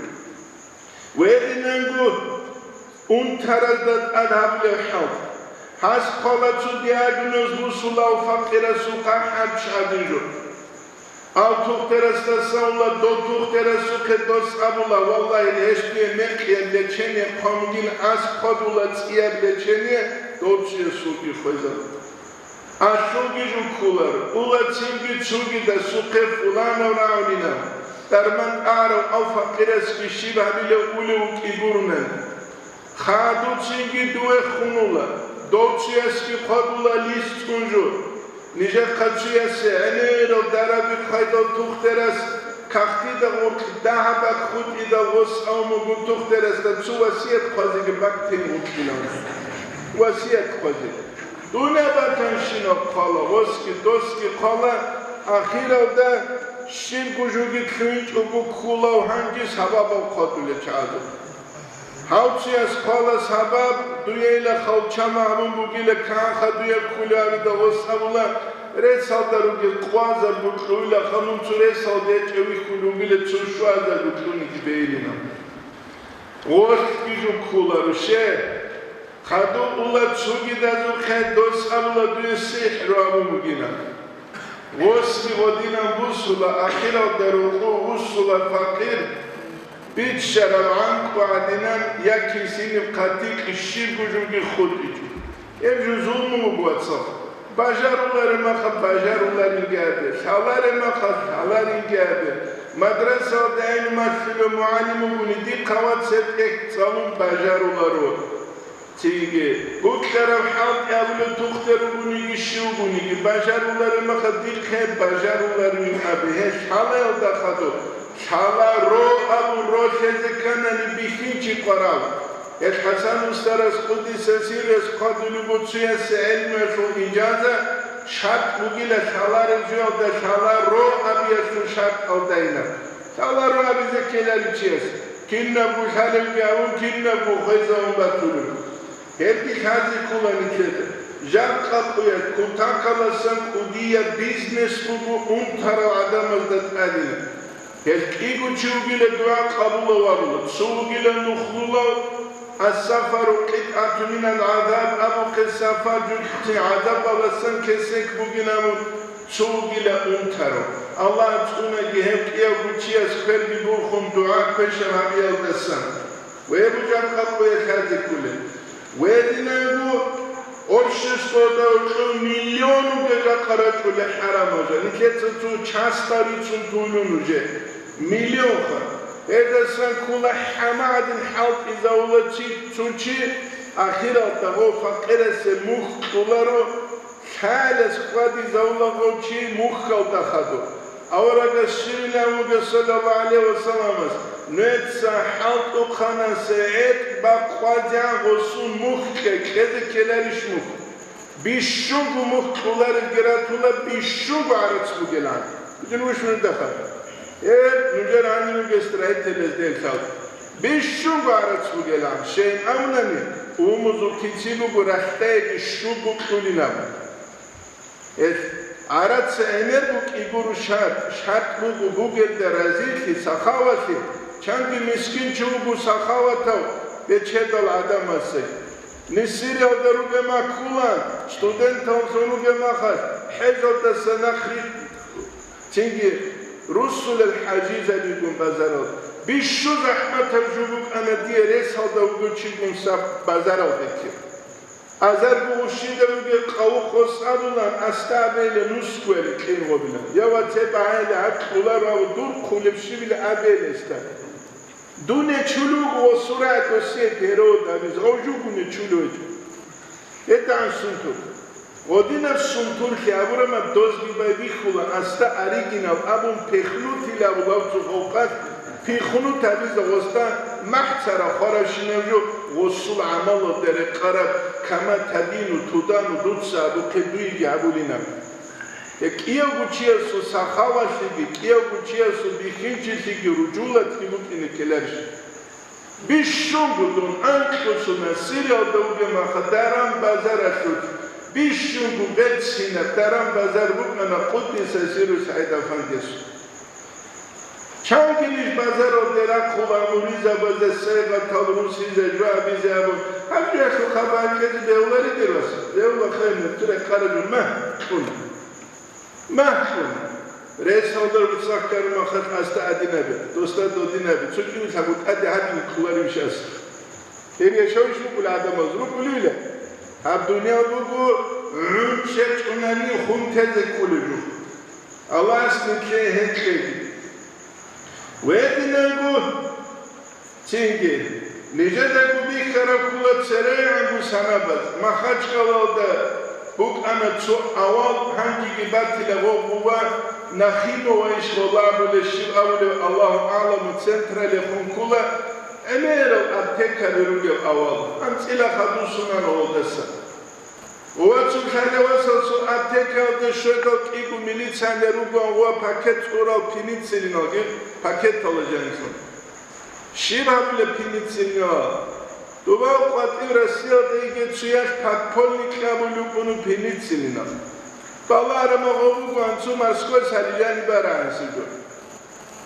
Гьединанго унтаразда тӀад гьабулеб хӀал. Гьас хъвала цо диагноз бусулав факъирасул хъахӀаб чӀадин жо. Ав тухтерасдасан ула, дов тухтерасухъе дос абула, валлагьи, гьес дуе мекъияб лечение хъвамгил, ас хъвадула цӀияб лечение, дов чиясулги хвезабула. Алъулги жуккулар, ула цинги цугидасухъе фуланав рагӀунинав, дарман тӀарав ав факъирасги щиб гьабилев улев вукӀи гурунан. Хадуцинги дуе хунула, дов чиясги хъвадула лис цӀун жо. Нижехъа чиясе гӀемерал дараби хъвайдал тухтерас кахтида гъуркь дагьаб бакӀ хутӀидал гъос авмугу тухтерасда цо васият хъвазеги бакӀ тин гъуркьилан. Васият хъвазе. Дуня батанщинаб хъвала, гъосги досги хъвала, ахиралда щибго жуги лъугьинчӀого ккулав гьанжи сабабал хъвадулел чагӀазул. Гьав чияс хъвала сабаб, дуейла хал чамагӀлум бугила, канха дуя ккуларида гъос абула, ресалда ругел къвазарго кьуйла ханун цо ресалда гьечӀев вихьулев вугила цо щвазарго кьуниги бейилина. Гъосги жуккуларо, ше, хадуб ула цугидазухъе дос абула дуе сихӀру абун бугила. Восги гъодинан бусула, ахиралда рокъов вуссула факъир, биччараб гӀанкӀу гӀадинан я кисиниб хъатикь щибго жуги хутӀичӀо. Гьеб жо зулму буго, вацал. Бажарулареб маха бажаруларинги абе, лъалареб маха лъаларинги абе. Мадрасалда гӀелму малъулев мугӀалим вугони, дихъа вацал тӀехь цӀалун бажаруларо. Цинги, букьараб хӀалтӀи абулеб тухтер ругониги щив вугониги, бажарулареб маха дихъе бажаруларин абе, гьелъ лъалаялда хадуб, лъаларо абун ролъезе кканани бихьинчи къварав. Гьелъ ХӀасан устарас къудиса сиррас хъвадулеб буцуясе гӀелмуялъул ижаза шартӀ бугила лъалареб жоялда лъаларо абиялъул шартӀалдайилан. Лъаларо абизе ккеларичияс кинабго лъалебги гьавун, кинабго хвезавун батулеб. Гьебги лъазе ккола нилъеда. Жакъа къоялъ кутакаласан кӀудияб бизнес буго унтарал гӀадамазда тӀадилан. Гьел кӀиго чи вугила дугӀа къабулав абула, цо вугила нухлулав, «Ас-сафару къитӀатун минал гӀазаб» абухъе, сафар жугьцин гӀазабаласан кесек бугин абун, цо вугила унтарав. Аллагь цӀунаги гьев кӀиявго чияс кверги бурхун дугӀа квешаб гьабиялдасан. Гьеб жакъа къоялъ лъазе кколел. Гьединанго обществода гьоркьов миллионуги жакъа рачӀулел хӀарамал жо. Нилъеца цо частал рицун тулун уже. Миллионха. Гьедасан ккола хӀама гӀадин хӀалтӀизавула чи, цо чи, ахиралда гъов факъирасе мухь кьоларо, лъалас хьвадизавула гъов чи мухьалда хадур. Аварагас щивилан вуго, саллаллагьу гӀалайгьи ва салламас: «Нужеца хӀалтӀухъанасе гӀетӀ бакъвазегӀан гъосул мухь кье, кьезе ккеларищ мухь? Бищунго мухь кьоларелги ратула, бищунго гӀарац бугилан». Гьедин вуш нужеда хадур. Гьеб нужер гьанир ругел строительность лъал. Бищунго гӀарац бугилан, щайин абунани, умузул кици буго рахьдайги щуго кьулилан. Гьелъ гӀараца гӀемер букӀигуро шартӀ, шартӀ буго бугелда разилъи, сахавалъи, чанги мискинчи вуго сахаватав бечедал гӀадамасе. Нисириялда ругема ккулан, студенталлъун ругемахалъ, хӀежалдаса нахъ рихь-, цинги руссулел хӀажизабигун базарал. Бищун захӀматаб жо букӀана дие ресалда вугев чигун саб базаралдеги. Азарго уршида вугев къаву хос абулан, аста абейилан нусгоян кьин гъобилан. Я вацеб гӀайли гьаб кьуларо абу дур хъулеб щибил абейилан гьесда. Дуне чулуг ва сурай досие перо давиз, гъов жугуне чулуй. ГьетӀан сунтур. Гъодинаб сунтурлъи абурамаб дозги байбихьула, аста оригинал абун пехнутилавулав цо гъовкъалъ пихнут гьабиза гъосда махӀцара хваравщинав жо гъосул гӀамалалда рекъараб кама табину тудану дуца абухъе дуеги гьабулинаб. Гье, кӀиявго чиясул сахавалъиги, кӀиявго чиясул бихьинчилъиги ружулатлъи букӀине ккеларищ? Бищунго дун анкьго цо Насириялда вугеб маха даран базаралъулъ, бищунго берцинаб даран базар букӀана Къуддиса сирру СагӀид-афандиясул. Чанги ниж базаралде рахъула муризабазда сайгъатал русизе жо абизе абун, гьаб жоялъул хабар кьезе бегьулари дир вас? Бегьула, хайр, нуцӀи рекъараб жо махӀ кьуна. МахӀ кьуна. Ресалда рухсахъ кармахалъ аста адинаби, досда додинаби, цо кӀиго лъабго тӀаде гьадин кколарищ ас? Гьеб яшавищ рукӀула гӀадамаз, рукӀулевила? Гьаб дуниял буго гӀунчӀ чӀунани хун тезе кколеб жо. Аллагьас нилъее гьекъеги. Ва гьединанго цинги, нижедаго бихьараб ккола церегӀанго санабаз, Махачкалалда букӀана цо авал, гьанжеги батила гъогъува, Нахимова иш гъола абулеб, щиб абулеб, Аллагьу агӀламу, централехун ккола, гӀемерал аптекаби ругеб авал, анцӀила хадусунан гъолдаса. Ва цо лъалевасалъул аптекаялда щведал кӀиго милиционер ругоан ва пакет цӀурал пенициллиналги пакетала жанилъун. Щиб гьабулеб пенициллинал? Дубав къватӀив Россиялда йигей цоялъ подпольный кьабулев вукӀуна пенициллинал. Балагьараб магъу бугоан цо морской салижани барагӀансиго.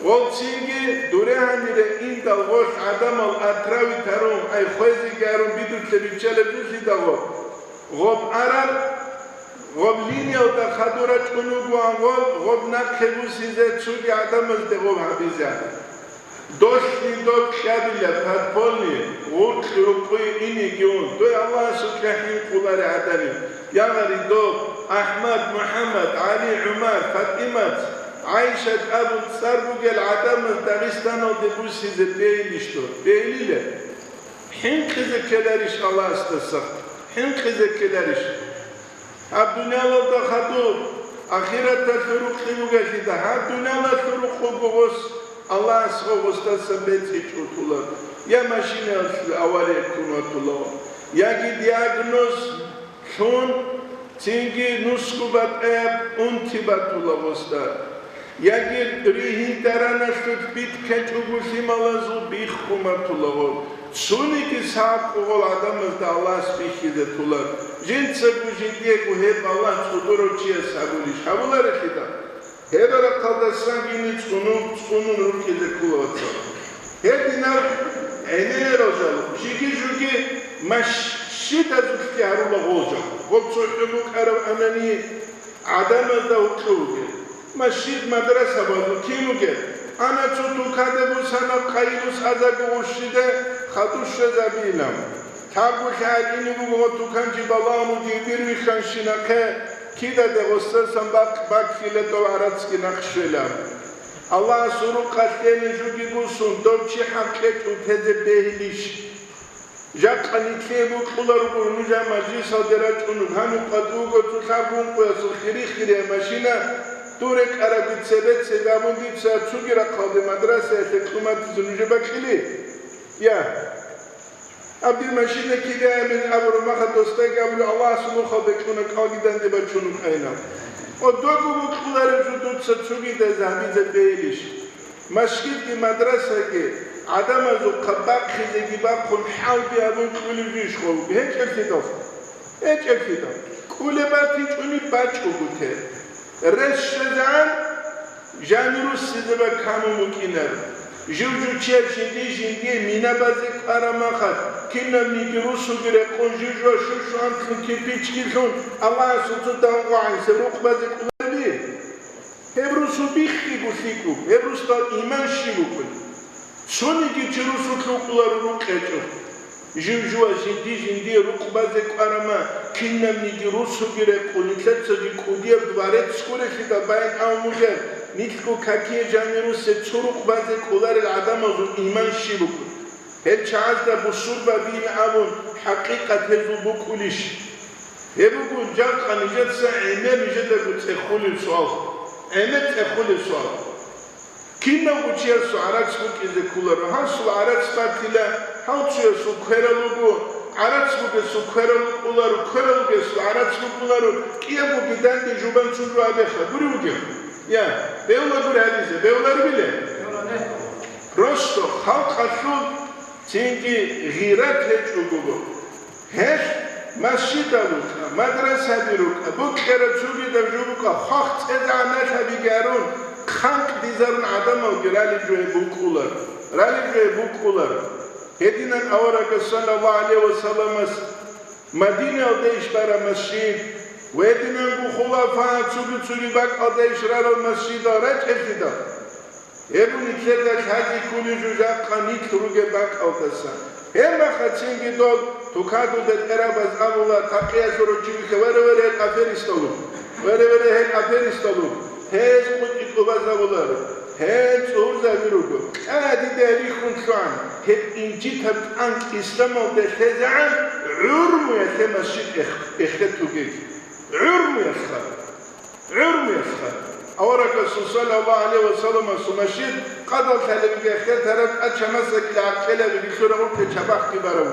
Гъолцинги дуре гьанире индал гъолъ гӀадамал отравить гьарун, ай хвезеги гьарун бидулъе биччалеб дулъидал гъоб. Гъоб араб, гъоб линиялда хадур рачӀун вугоан гъоб, гъоб нахъе бусизе цоги гӀадамазде гъоб гьабизе. Долъни доб кьабила, подпольный, гъуркь рукъуй инеги ун, дой Аллагьасукьа хӀинкъулари гӀадани, ягъари доб, АхӀмад, МухӀаммад, ГӀали, ГӀумар, ФатӀимат, ГӀайшат абун цӀар бугел гӀадамаз Дагъистаналде бусизе бейилищ доб? Бейилила. ХӀинкъизе ккеларищ Аллагьасдаса? ХӀинкъизе ккеларищ? Гьаб дуниялалда хадуб, ахираталъул рукъи бугелъида, гьаб дуниялалъул рукъ буго гъос, Аллагьас гъо гъосдаса бецӀичӀо тула, я машинаялъул авария ккун ватула, яги диагноз лъун, цинги нусго батӀаяб унти батула гъосда. Яги ригьин дараналъулъ битӀ ккечӀого лъималазул биххун батулаго, цониги сагӀат къугъал гӀадамазда Аллагьас бихьизе тула, жинцаго жиндиего гьеб Аллагь цӀодорав чияс гьабулищ гьабуларелъидал? Гьеб рахъалдасанги цӀунун, цӀунун рукӀизе ккола, вацал. Гьединаб гӀемерал жал, жиги-жуги машгьидазулъги гьарула гъол жал. Гъол цохӀо букӀараб анани гӀадамазда гьукьа вугел. Машгьид-мадрасабазул кин вугеб? Ана цо тукаде бусана къайилус азарго гъурщиде хадур щвезабилан. Лъабго лъагӀел ине буго ва туканчи балагьун вугев дир вихьанщинахъе, кидаде гъосасан бакъ баккила дов гӀарацги нахъ щвела. Аллагьасул рукъалъ лъене жуги бусун, дов чи хӀакъ кьечӀун тезе бегьилищ? Жакъа нилъее бокьуларо гуро нуж гьаб мажлисалде рачӀунеб, гьаниб къватӀивго цо лъабго ункъоясул хири-хирияй машина, дур рекӀарабги цебе-цебе абун дица цоги рахъалде мадрасаялъе кьуматизе нужее бокьилищ? Я. Аб дир машина кидаямин абураб мехалъ досдаги абулеб, Аллагьасул рухӀалда кьуна, кӀалги данде бачун вукӀайна. О, дого бокьулареб жо дуца цогидаз гьабизе бегьилищ? Машгидги мадрасаги гӀадамазухъа бахъизеги бахъун хӀалби абун кьулев жо иш гъов? ГьечӀелъидал. ГьечӀелъидал. КӀулеб батичӀони бачӀого те. Рес щвезегӀан жанируссизеба камун букӀинар. Жив-жучияв жинди-жиндие минабазе кӀвараб махалъ, кинабниги русуги рекъон жив-жуа щу-щуанлъун кирпичги лъун, Аллагьасул цо дагьун гъвагӀинсеб рукъ базе кӀолари? Гьеб русу биххиго лъикӀ буго, гьеб русдал иман щиб букӀун? Цониги чи русулъ вукӀуларо рукъ гьечӀо. Жив-жуа жинди-жиндие рукъ базе кӀварама, кинабниги русуги рекъон, нилъецаги кӀудияб дворец гурелъидал баян абун бугеб, нилъго какие жанирусе цо рукъ базе кӀоларел гӀадамазул иман щиб букӀун? Гьел чагӀазда бусурбабин абун хӀакъикъат гьезул букӀулищ? Гьеб буго жакъа нижеца гӀемер нижедаго цӀехулеб суал. ГӀемер цӀехулеб суал. Кинавго чиясул гӀарац букӀизе кколаро, гьасул гӀарац батила, гьав цоясул кверал руго, гӀарац бугесул кверал рукӀуларо, кверал ругесул гӀарац букӀуларо, кӀиябго гиданде жубан цо жо абеха, гури вугев? Я, бевла гури гьабизе, бевларбиле? Просто халкъалъул цинги гъират гьечӀого. Гьелъ масжидал рукӀа, мадрасаби рукӀа, букӀараб цогидаб жо букӀа, хвахъ цӀезегӀан налъабиги гьарун, хъанкӀдизарун гӀадамалги ралеб жо гьеб букӀулар, ралеб жо гьеб букӀулар. Гьединан аварагас саллаллагьу гӀалайгьи ва салламас Мадинаялда иш бараб масжид, ва гьединанго хулафа цуги-цуги бакӀалда иш рарал масжидал рачӀелъидал. Гьеб нилъеда лъази кколеб жо жакъа нилъ ругеб бакӀалдаса. Гьеб мехацинги доб тукадул бетӀерабаз абула такъиялъур чи вихьа: «Вере, вере, гьел аферистал руго! Вере, вере, гьел аферистал руго! Гьез къутӀи тӀубазабуларо, гьел цӀурзаби руго! Кьа дида рихьун лъугӀан, гьеб инжитаб тӀанкӀ исламалде лъезегӀан гӀурмуялъе масжид эх-, эхетугеги! ГӀурмуялъха!» ГӀурмуялъха. Аварагасул саллаллагьу гӀалайгьи ва салламасул машин къадал лъалебги ахир тараб тӀача масакил гӀаркьелаби бихьураб гъуркье чабахъги бараб.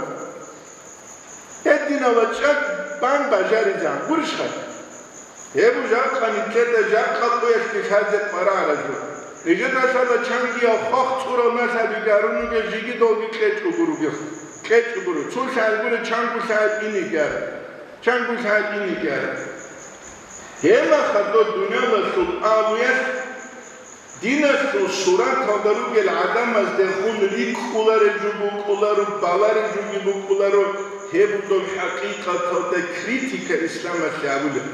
Гьединала чӀаг бан бажаризан гурищха? Гьеб жакъа нилъеда жакъа къоялъги лъазе къварагӀаразул. Нижеда лъала чангиял хвахъ цӀурал налъаби гарунуге жиги долги кьечӀого ругел. КьечӀого ругел. Цо лъагӀел гуре чангу лъагӀел инигар. Чангу лъагӀел инигар. Гьелаха доб дуниялалъул агьлуялъ диналъул сураталда ругел гӀадамаздехун рикӀкӀулареб жо букӀуларо, балареб жоги букӀуларо, гьеб доб хӀакъикъаталда критика исламалъе гьабулеб.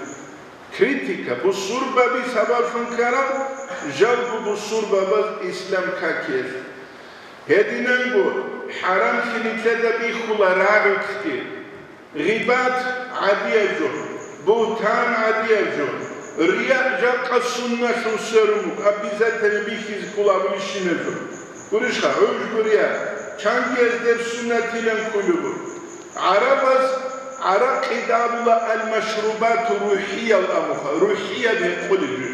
Критика, бусурбаби сабаблъун ккараб, жалго бусурбабаз ислам какиялъ. Гьединанго хӀарамлъи нилъеда бихьула рагӀулъги. Гъибат гӀадияб жо, бугьтан гӀадияб жо, рияъ жакъа сунналъун сверун буго, обязательно бихьизе ккола абулищинаб жо. Гурищха, гӀужбу рияъ, чангияз гьеб суннатилан кколеб буго. ГӀарабаз гӀаракъида абула аль-машрубату рухӀиял абуха, рухӀияб гьекъолеб жо.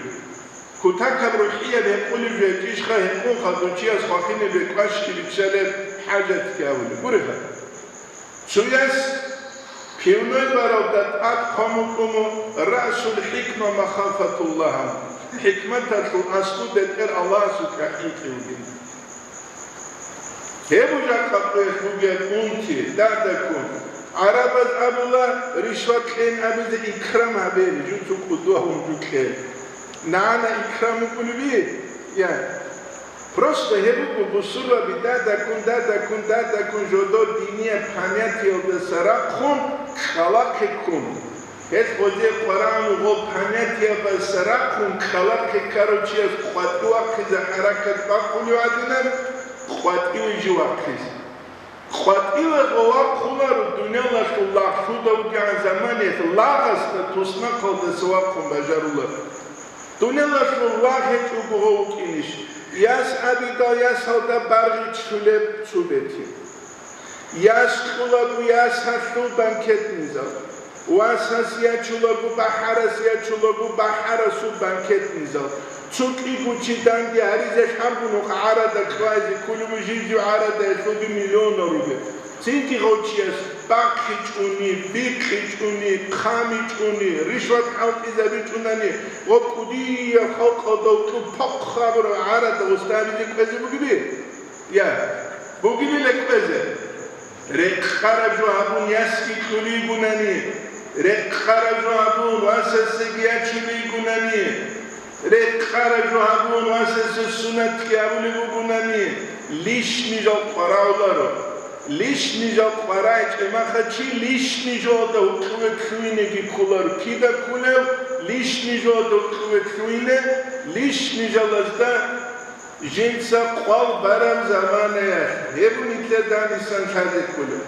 Кутакаб рухӀияб гьекъолеб жо гьечӀищха, гьекъонха дучияс хвахинеб кӀвачги биччалеб хӀажатги абулеб. Гурищха? Цояс пивной баралда тӀад хъван букӀун: «Расул хӀикма махафатуллагь», хӀикматалъул аслу бетӀер Аллагьасул чӀахӀинтӀи вугин. Гьеб жакъа къоялъ бугеб унти, дадаккун. ГӀарабаз абула, ришват кьейин абизе икрам гьабе, жуцу кӀудугьун жукье. Нана икрам вукӀулеби? Я. Просто гьеб буго бусурбаби дадаккун, дадаккун, дадаккун жодор динияб понятиялдаса рахъун кьалахъе ккун. Гьел гъозе къварагӀун гъоб понятиябаса рахъун кьалахъе ккарав чияс къватӀив вахъизе хӀаракат бахъулев гӀадинаб, къватӀиве жив вахъизе. КъватӀиве гъов вахъуларо дуниялалъул лагълъуда вугегӀан заманиялъ лагъасда туснахъалдаса вахъун бажаруларо. Дуниялалъул лагъ гьечӀого гъов вукӀинищ? Яс абидал ясалда баргъи ччулеб цо бетин. Яс кьулаго ясалъул банкетный зал, васас ячулаго бахӀарас ячулаго бахӀарасул банкетный зал, цо кӀиго чи данде гьаризе лъабго нухъ гӀарада кьвазе кколеб жив-жив гӀарадаялъулги миллионал ругел. Цинги гъов чияс бахъичӀони, бикъичӀони, хъамичӀони, ришват хӀалтӀизабичӀунани ва кӀудияб халкъалда вукӀун похъ абураб гӀарада гъоз гьабизе кӀвезе бугеби? Я. Бугебила кӀвезе. Рекъараб жо гьабун ясги кьулигунани, рекъараб жо гьабун васасеги ячулигунани, рекъараб жо гьабун васасе суннатги гьабулеб бугунани, лишни жал къваравларо. Лишни жал къварай чӀемаха чи лишни жода гьукьуве лъугьинеги кколаро. Кида кколев лишни жода гьукьуве лъугьине, лишни жалазда Жинца къвал бараб заманаялъ гьеб нилъер данисан лъазе кколеб.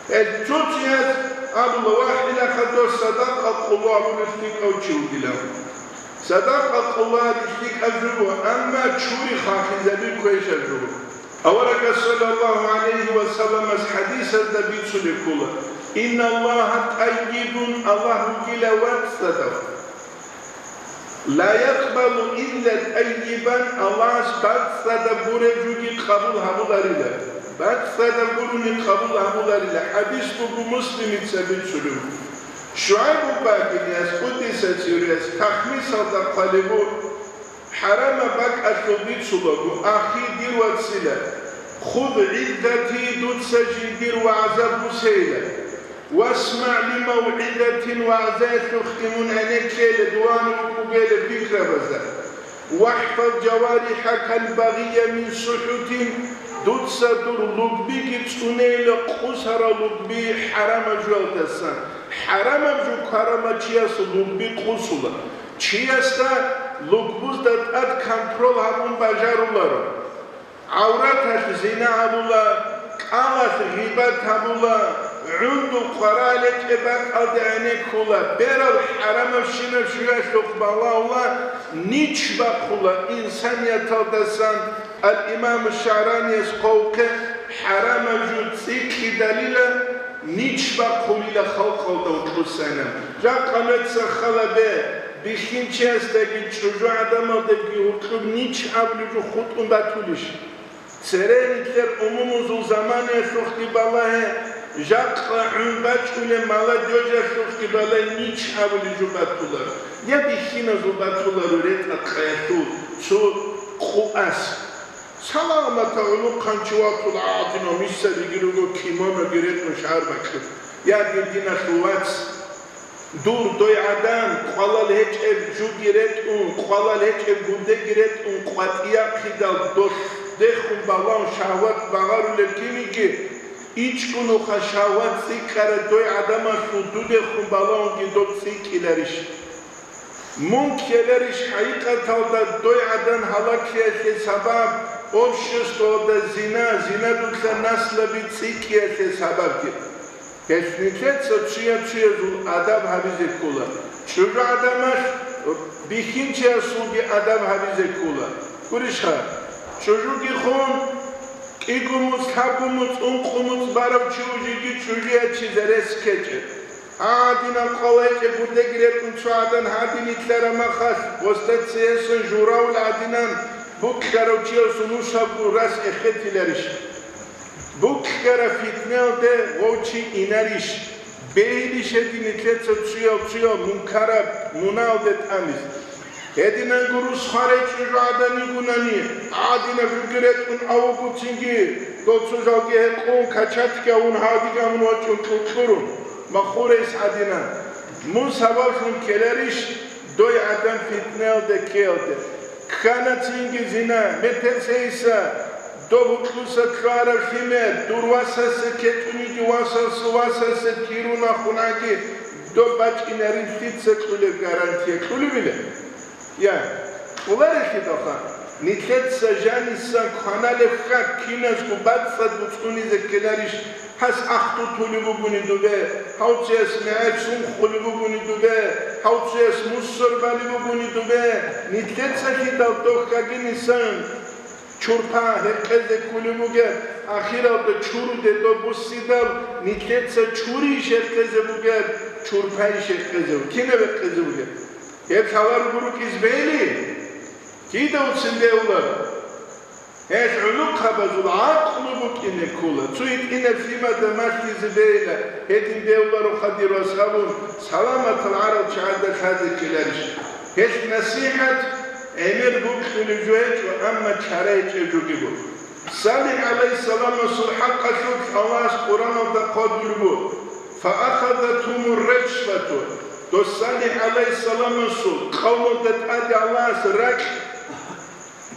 Гьел цо-цояз абула, вагь, гьелаха дос садакъа къуло абулев лъикӀав чи вугилан. Садакъа къуло гьадин лъикӀаб жо буго, амма чури хвахизаби квешаб жо буго. Аварагас саллаллагьу гӀалайгьи ва салламас хӀадисазда бицунеб ккола: «Инналлагьа тӀаййибун», Аллагь вугила вацӀцӀадав. «Ла якъбалу илла тӀаййибан», Аллагьас бацӀцӀадаб гуреб жуги къабул гьабуларила, бацӀцӀадаб гурони къабул гьабуларила. ХӀадис буго Муслимица бицунеб. ШугӀайб бакӀиниас, къуддиса сирругьу, тахмисалда хъвалеб буго, хӀарамаб бакӀалъул бицулаго: «Ахи, дир вацила, худ гӀиддати, дуца жиндир вагӀза бусейила». «ВасмагӀ ли мавгӀизатин», вагӀзаялъухъги мун гӀенеккейила, дуван рукӀугейила пикрабазда. «ВахӀфаз жаварихӀакал багъия мин сухӀутин», дуца дур лугбиги цӀунейила къусарал лугби хӀарамаб жоялдасан. ХӀарамаб жо кварамав чияс лугби къусула. Чиясда лугбузда тӀад контрол гьабун бажаруларо. ГӀавраталъ зина гьабула, кӀалалъ гъибат гьабула, гӀундул къварал гьечӀеб бакӀалде гӀенеккула, берал хӀарамабщинаб жоялъухъ балагьула, нич бахъула, инсанияталдасан, ал-Имам ШагӀранияс хъвалухъе, хӀарамаб жо цӀикӀкӀидалила, нич бахъулила халкъалда гьоркьосайилан. Жакъа нужеца хал гьабе, бихьинчиясдаги чӀужу гӀадамалдаги гьоркьоб нич абулеб жо хутӀун батулищ? Цере нилъер умумузул заманаялъухъги балагье, жакъа гӀун бачӀунеб молодёжалъухъги балагье, нич абулеб жо батуларо. Я бихьиназул батуларо ретӀа-къаялъул цо къу ас. Саламатал гӀолохъанчи ватула гӀадинав мисалиги руго, кимоноги ретӀун шагьар бакьулъ. Я, дир диналъул вац, дур дой гӀадан, къвалал гьечӀеб жуги ретӀун, къвалал гьечӀеб гурдеги ретӀун, къватӀияхъидал долъ дехун балагьун шагьват багъарулеб киниги, ичӀунуха шагьват цӀикӀкӀарай дой гӀадамалъул дудехун балагьунги доб цӀикӀкӀиларищ? Мун ккеларищ хӀакъикъаталда дой гӀадан гьалаклъиялъе сабаб, обществоялда зина, зинадулъа наслаби цӀикӀкӀиялъе сабабги? Гьелъ нилъеца цуя-цуязул адаб гьабизе ккола. ЧӀужу гӀадамалъ бихьинчиясулги адаб гьабизе ккола. Гурищха, чӀужуги хун, кӀиго муцӀ, лъабго муцӀ, ункъо муцӀ барав чи вужиги чӀужу ячизе рес ккечӀеб. Гьадинаб къвалайчӀеб гурдеги ретӀун цо гӀадан гьадин итлъараб махалъ, гъосда цеесан журавул гӀадинан букьарав чиясул нусабго рас эхетиларищ? Букьараб фитнаялде гъов чи инарищ? Бегьилищ гьедин нилъеца цуял-цуял мункараб мунаялде тӀамизе? Гьединанго рус хварай чӀужу гӀадан йигунани, гьадинаб жуги ретӀун авугоцинги, доцо жалги гьекъун, качатги авун, гьадигамун вачӀун кьукьурун, маху рейс гьадинан. Мун сабаблъун ккеларищ дой гӀадан фитнаялде ккеялде? Кканацинги зина, метер цейиса, доб гьукьуса ккараб лъимер, дур васасе кетӀуниги васасул васасе кирун ахун гӀаги, доб бачӀинарин лъица кьулеб гарантия кьулебила? Я, кьоларелъидалха, нилъеца жаниса кваналеб хьак киназго бацӀцӀад буцӀунизе ккеларищ? Гьас ахтутулеб бугони дубе, гьав цеяс мегӀер сунхулеб бугони дубе, гьав цеяс мусор балеб бугони дубе, нилъецалъидал дохьаги нисан чурпа гьекъезе ккулеб бугеб, ахиралда чуруде доб буссидал, нилъеца чурийищ гьекъезе бугеб, чурпайищ гьекъезе бугеб, кинаб гьекъезе бугеб? Гьеб лъаларо гурукӀиз бейли? Кида уцин бегьуларо? Гьелъ гӀулухъабазул гӀакълу букӀине ккола, цо гьитӀинаб лъимада малъизе бейла, гьедин бегьуларо хадир васабун, саламатал гӀарал чагӀазда лъазе ккеларищ? Гьелъ насихӀат гӀемер букьулеб жо гьечӀо, амма чара гьечӀеб жоги буго. Салих гӀалайгьиссаламас Аллагьас Къуръаналда хъвадулеб буго: «Фаахазатгьумур-раджфату», дос СалихӀ гӀалайгьиссаламасул къавмалда тӀаде Аллагьас ракь,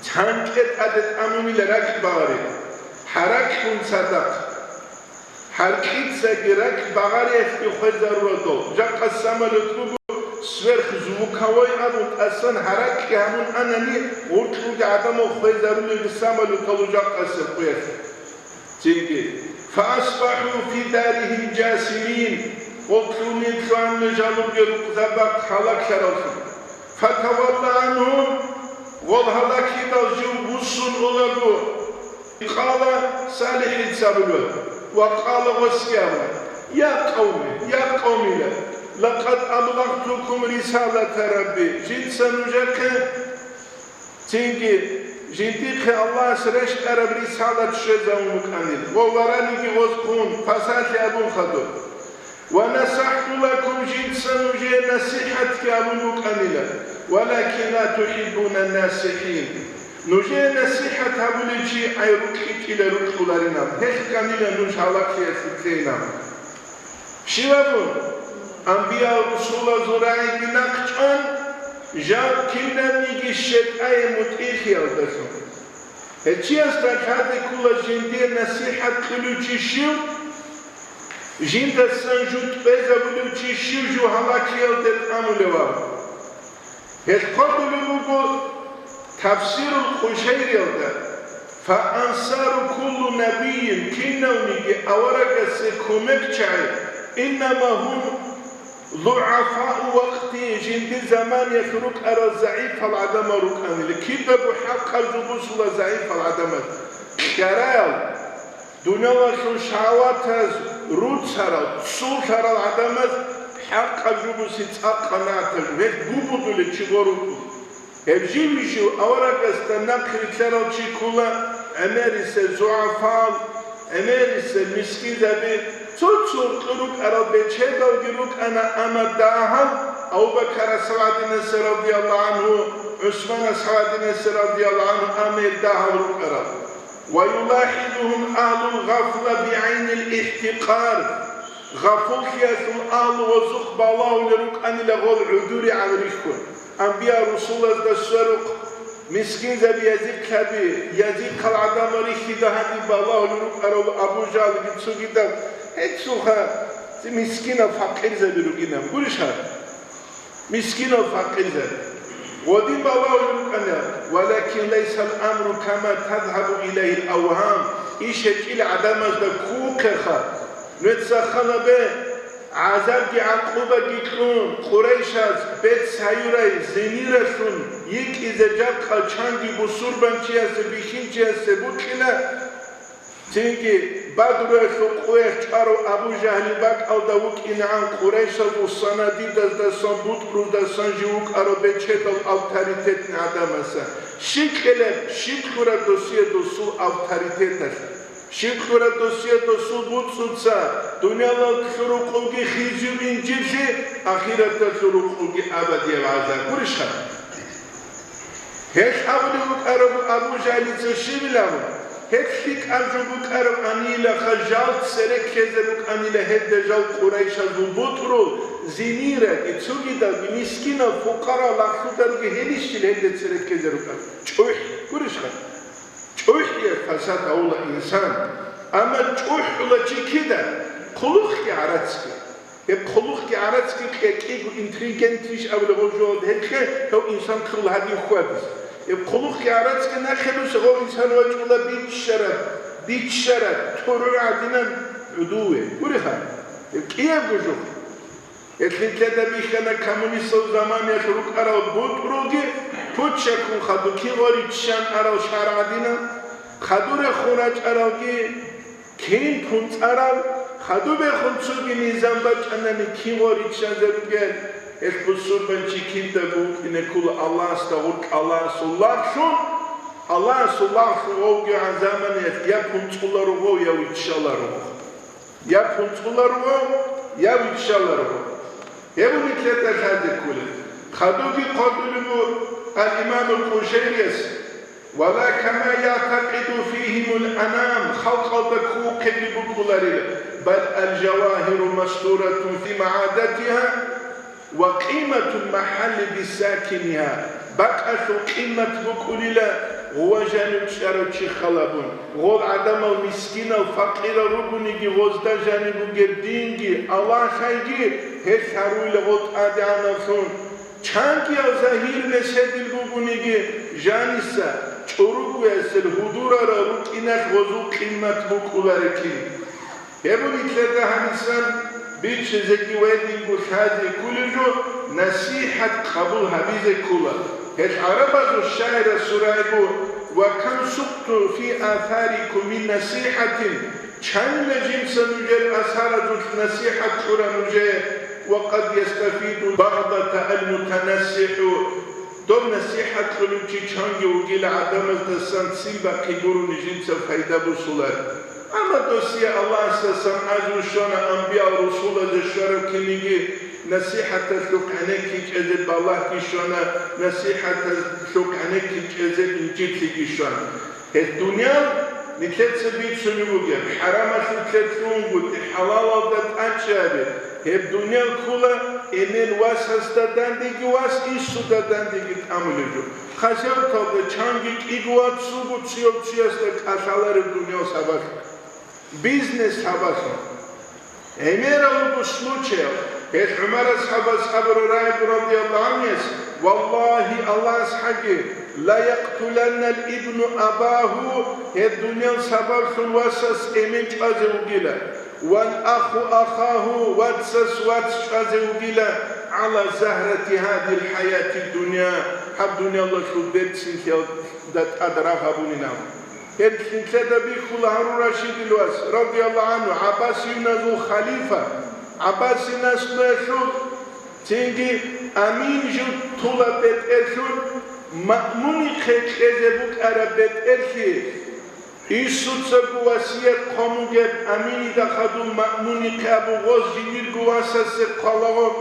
цанкӀкӀе тӀаде тӀамунила ракь багъареб, гьаракьун цадахъ. Гьаркьицаги ракь багъариялъги хвезарурадал, жакъа самолет буго, сверхзвуковой абун тӀасан гьаракьги гьабун анани, гъоркьулги гӀадамал хвезарулел самолеталъул жакъасеб къуялъ. Цинги: «Фаасбаху фи дарихим жасимин», гъоркьулги лъугьана жалуге рукъзабахъ гьалаклъараллъун. «Фатавалла гӀанхум», гъол гьалаклъидал жив буссун унаго, къала СалихӀица абула ва къала гъосги абула: «Я къавми, я къавмила, лакъад аблагътукум рисалата Рабби», жинца нужехъе, цинги жиндихъе Аллагьас рещтӀараб рисалат щвезавун букӀанил, ва вараниги гъоз хъун, пасалъи абун хадур. «Ва насахӀту лакум», жинца нужее насихӀатги гьабун букӀанила, «валакин ла тухӀиббуна насихӀин». Нужее насихӀат гьабулев чи гӀай рукьичӀила рукьуларинаб, гьелъ кканила нуж гьалаклъиялъе ккейилан. Щиваб анбиял-русулазул рагӀиги нахъчӀван, жал кинабниги щетӀае мутӀигӀлъиялдалъун. Гьечиясда лъазе ккола жиндие насихӀат кьолев чи щив, жиндасан жу тӀезабулев чи щив жу гьалаклъиялде тӀамулевав. Гьелъ хъвалулеб буго Тафсирул Къушайриялда: «Фа ансару куллу набийин», кинавниги аварагасе кумекчагӀи, «иннама гьум лугӀафау вакъти», жиндир заманиялъ рукӀарал загӀипал гӀадамал рукӀанила, кидаго хӀакъаб жо бусула загӀипал гӀадамал, кьарал, дуниялалъул шагьаватаз руцарал, цулъарал гӀадамаз хӀакъаб жо буси цӀакъ къанагӀатаб, гьел гугудулел чи гъорукӀун. Гьеб жив-жив аварагасда нахъ рилълъарал чи ккола, гӀемерисел зугӀафал, гӀемерисел мискинзаби, цо-цо рукӀарал бечедалги рукӀана, амма дагьал Абу-Бакар асхӀаб гӀадинасе радияллагьу гӀанхӀу, ГӀусман асхӀаб гӀадинасе радияллагьу гӀанхӀу, амма гьел дагьал рукӀарал. «Ва юлахӀизугьум агьлул гъафла бигӀайнил ихӀтикъар», гъафуллъиялъул агьлу гъозухъ балагьулел рукӀанила гъол гӀудурегӀан рихьун. Анбия-русулазда сверухъ мискинзаби язихъаби, язихъал гӀадамал рихьида гьаниб балагьулел рукӀарал Абу Жагьлги цогидал, гьечӀоха мискинал факъирзаби ругинаб, гурищ гьаб? Мискинал факъирзаби. Гъодин балагьулел рукӀана, «Валакин лайсал амру кама тазгьабу илайгьил авгьам», иш гьечӀила гӀадамазда ккухъеха. Нужеца хал гьабе, гӀазабги гӀакъубаги кьун, Къурайшаз бецц гьаюрай зиниралъун йикӀизе жакъа чанги бусурбанчиясе, бихьинчиясе букьила. Цинги Бадруялъул къоялъ чӀварав Абу Жагьлил бакӀалда вукӀинегӀан Къурайшазул санадидаздасан, бутӀруздасан жив вукӀарав бечедав авторитетный гӀадамаса. Щиб кьелеб, щиб кьураб досие досул авторитеталъ? Щиб кьураб досие досул буцӀцӀуца, дуниялалъул рукъулги хизив инжирлъи, ахираталъул рукъулги абадияб гӀазаб? Гурищха? Гьелъ абулев вукӀарав Абу Жагьлица щибилан, гьеб лъикӀаб жо букӀараб анилаха, жал цереккезе рукӀанила гьелда жал Къурайшазул бутӀрул, зиниралги, цогидалги, мискинал, фукъарал лагълъударги гьелищил гьелда цереккезе рукӀана. ЧӀухӀ, гурищха? ЧӀухӀияб фасад гьавула инсан, амма чӀухӀула чи кида? Хъулухъги гӀарацги. Гьеб хъулухъги гӀарацги кьекӀиго интеллигентищ абулеб гъов жо гьекъе, гьев инсан ккола гьадин хьвадизе. Гьеб хъулухъги гӀарацги нахъе буса гъов инсан вачӀула биччараб, биччараб, тургӀу гӀадинан гӀудуве. Гуриха? Гьеб кӀиябго жо. Гьеб лъикӀлъида бихьана коммунистал заманаялъ рукӀарал бутӀрулги, пуччаккун хадур кигъо риччан арал шагьар гӀадинан, хадурехун рачӀаралги, кин тунцӀарал, хадубехун цоги низам бачӀанани кин гъориччазе ругел, гьелъ бусурбанчи киндаго вукӀине ккола Аллагьасда гъоркь Аллагьасул лагълъун, Аллагьасул лагълъун вавгигӀан заманаялъ я кунцӀуларо гъов, я виччаларо гъов. Я кунцӀуларо гъов, я виччаларо гъов. Гьеб нилъеда лъазе кколеб. Хадуги хъвадулеб бу ал-Имамул Къушайрияс, «Ва ла кама ягӀтакъиду фигьимул анам», халкъалда ккун Гьебги букӀуларила, бал алжавагьиру мастуратун фи магӀадатиха ва къиматул махӀалли бисакиниха, бакӀалъул къимат букӀулила гъова жанив чӀарав чи халабун, гъол гӀадамал мискинал, факъирал ругониги, гъозда жаниб бугеб динги, Аллагьлъайги, гьелъ гьаруйла гъол тӀадегӀаналлъун. Чангиял загьир меседил бугониги, жаниса, чӀурукуясел гьудурарал рукӀиналъ гъозул къимат букӀуларекин. Гьеб нилъеда гьанисан бичӀчӀизеги ва гьединго лъазе кколеб жо, насихӀат къабул гьабизе ккола. Гьел гӀарабазул шагӀирас сурайгу: «Ва кам сукъту фи асарикум мин насихӀатин», чанила жинца нужер асаразулъ насихӀат кьура нужее, «ва къад ястафиду багъдата ал-мутанассихӀу». Доб насихӀат кьулев чи чанги вугила гӀадамаздасан ццин бахъи гурони жинца пайда босулар. Амма досие Аллагьасдасан ажру щвана, амбиял-русулазе щвараб киниги насихӀаталъухъ гӀенеккичӀезе балагьги щвана, насихӀаталъухъ гӀенеккичӀезе инжитлъиги щвана. Гьеб дуниял нилъеца бицунеб бугеб, хӀарамалъулъе лъугӀунгутӀи, хӀалалалда тӀачӀаби, гьеб дуниял ккола эмен васасда дандеги, вас инсуда дандеги тӀамулеб жо. Хасияталда чанги кӀиго вацалго цояв цоясда кӀалъалареб дуниял сабаблъун, бизнес сабаблъун. ГӀемерал руго случаял, гьел ГӀумар асхӀабас абураб рагӀи буго радияллагьу гӀанхуяс: «Валлагьи, Аллагьас хӀаги, ла якътуланна ал-ибну абагьу», гьеб дуниял сабаблъун васас эмен чӀвазе вугила, «вал аху ахагьу», вацас вац чӀвазе вугила, «гӀала загьрати гьадил хӀаяти дунья», гьаб дуниялалъул берцинлъиялда тӀад рагъ гьабунин абун. Гьеб нилъеда бихьула Гьарун Рашидил вас, радияллагьу гӀанху, гӀаббасиюназул халифа, гӀаббасиюнас наслуялъул, цинги Амин жо толеб бетӀерлъун, Маъмунихъе кьезе букӀараб бетӀерлъи, инсуцаго васият хъван бугеб Аминида хадуб Маъмунихъе абун гъоз жиндирго васасе хъвалагъун.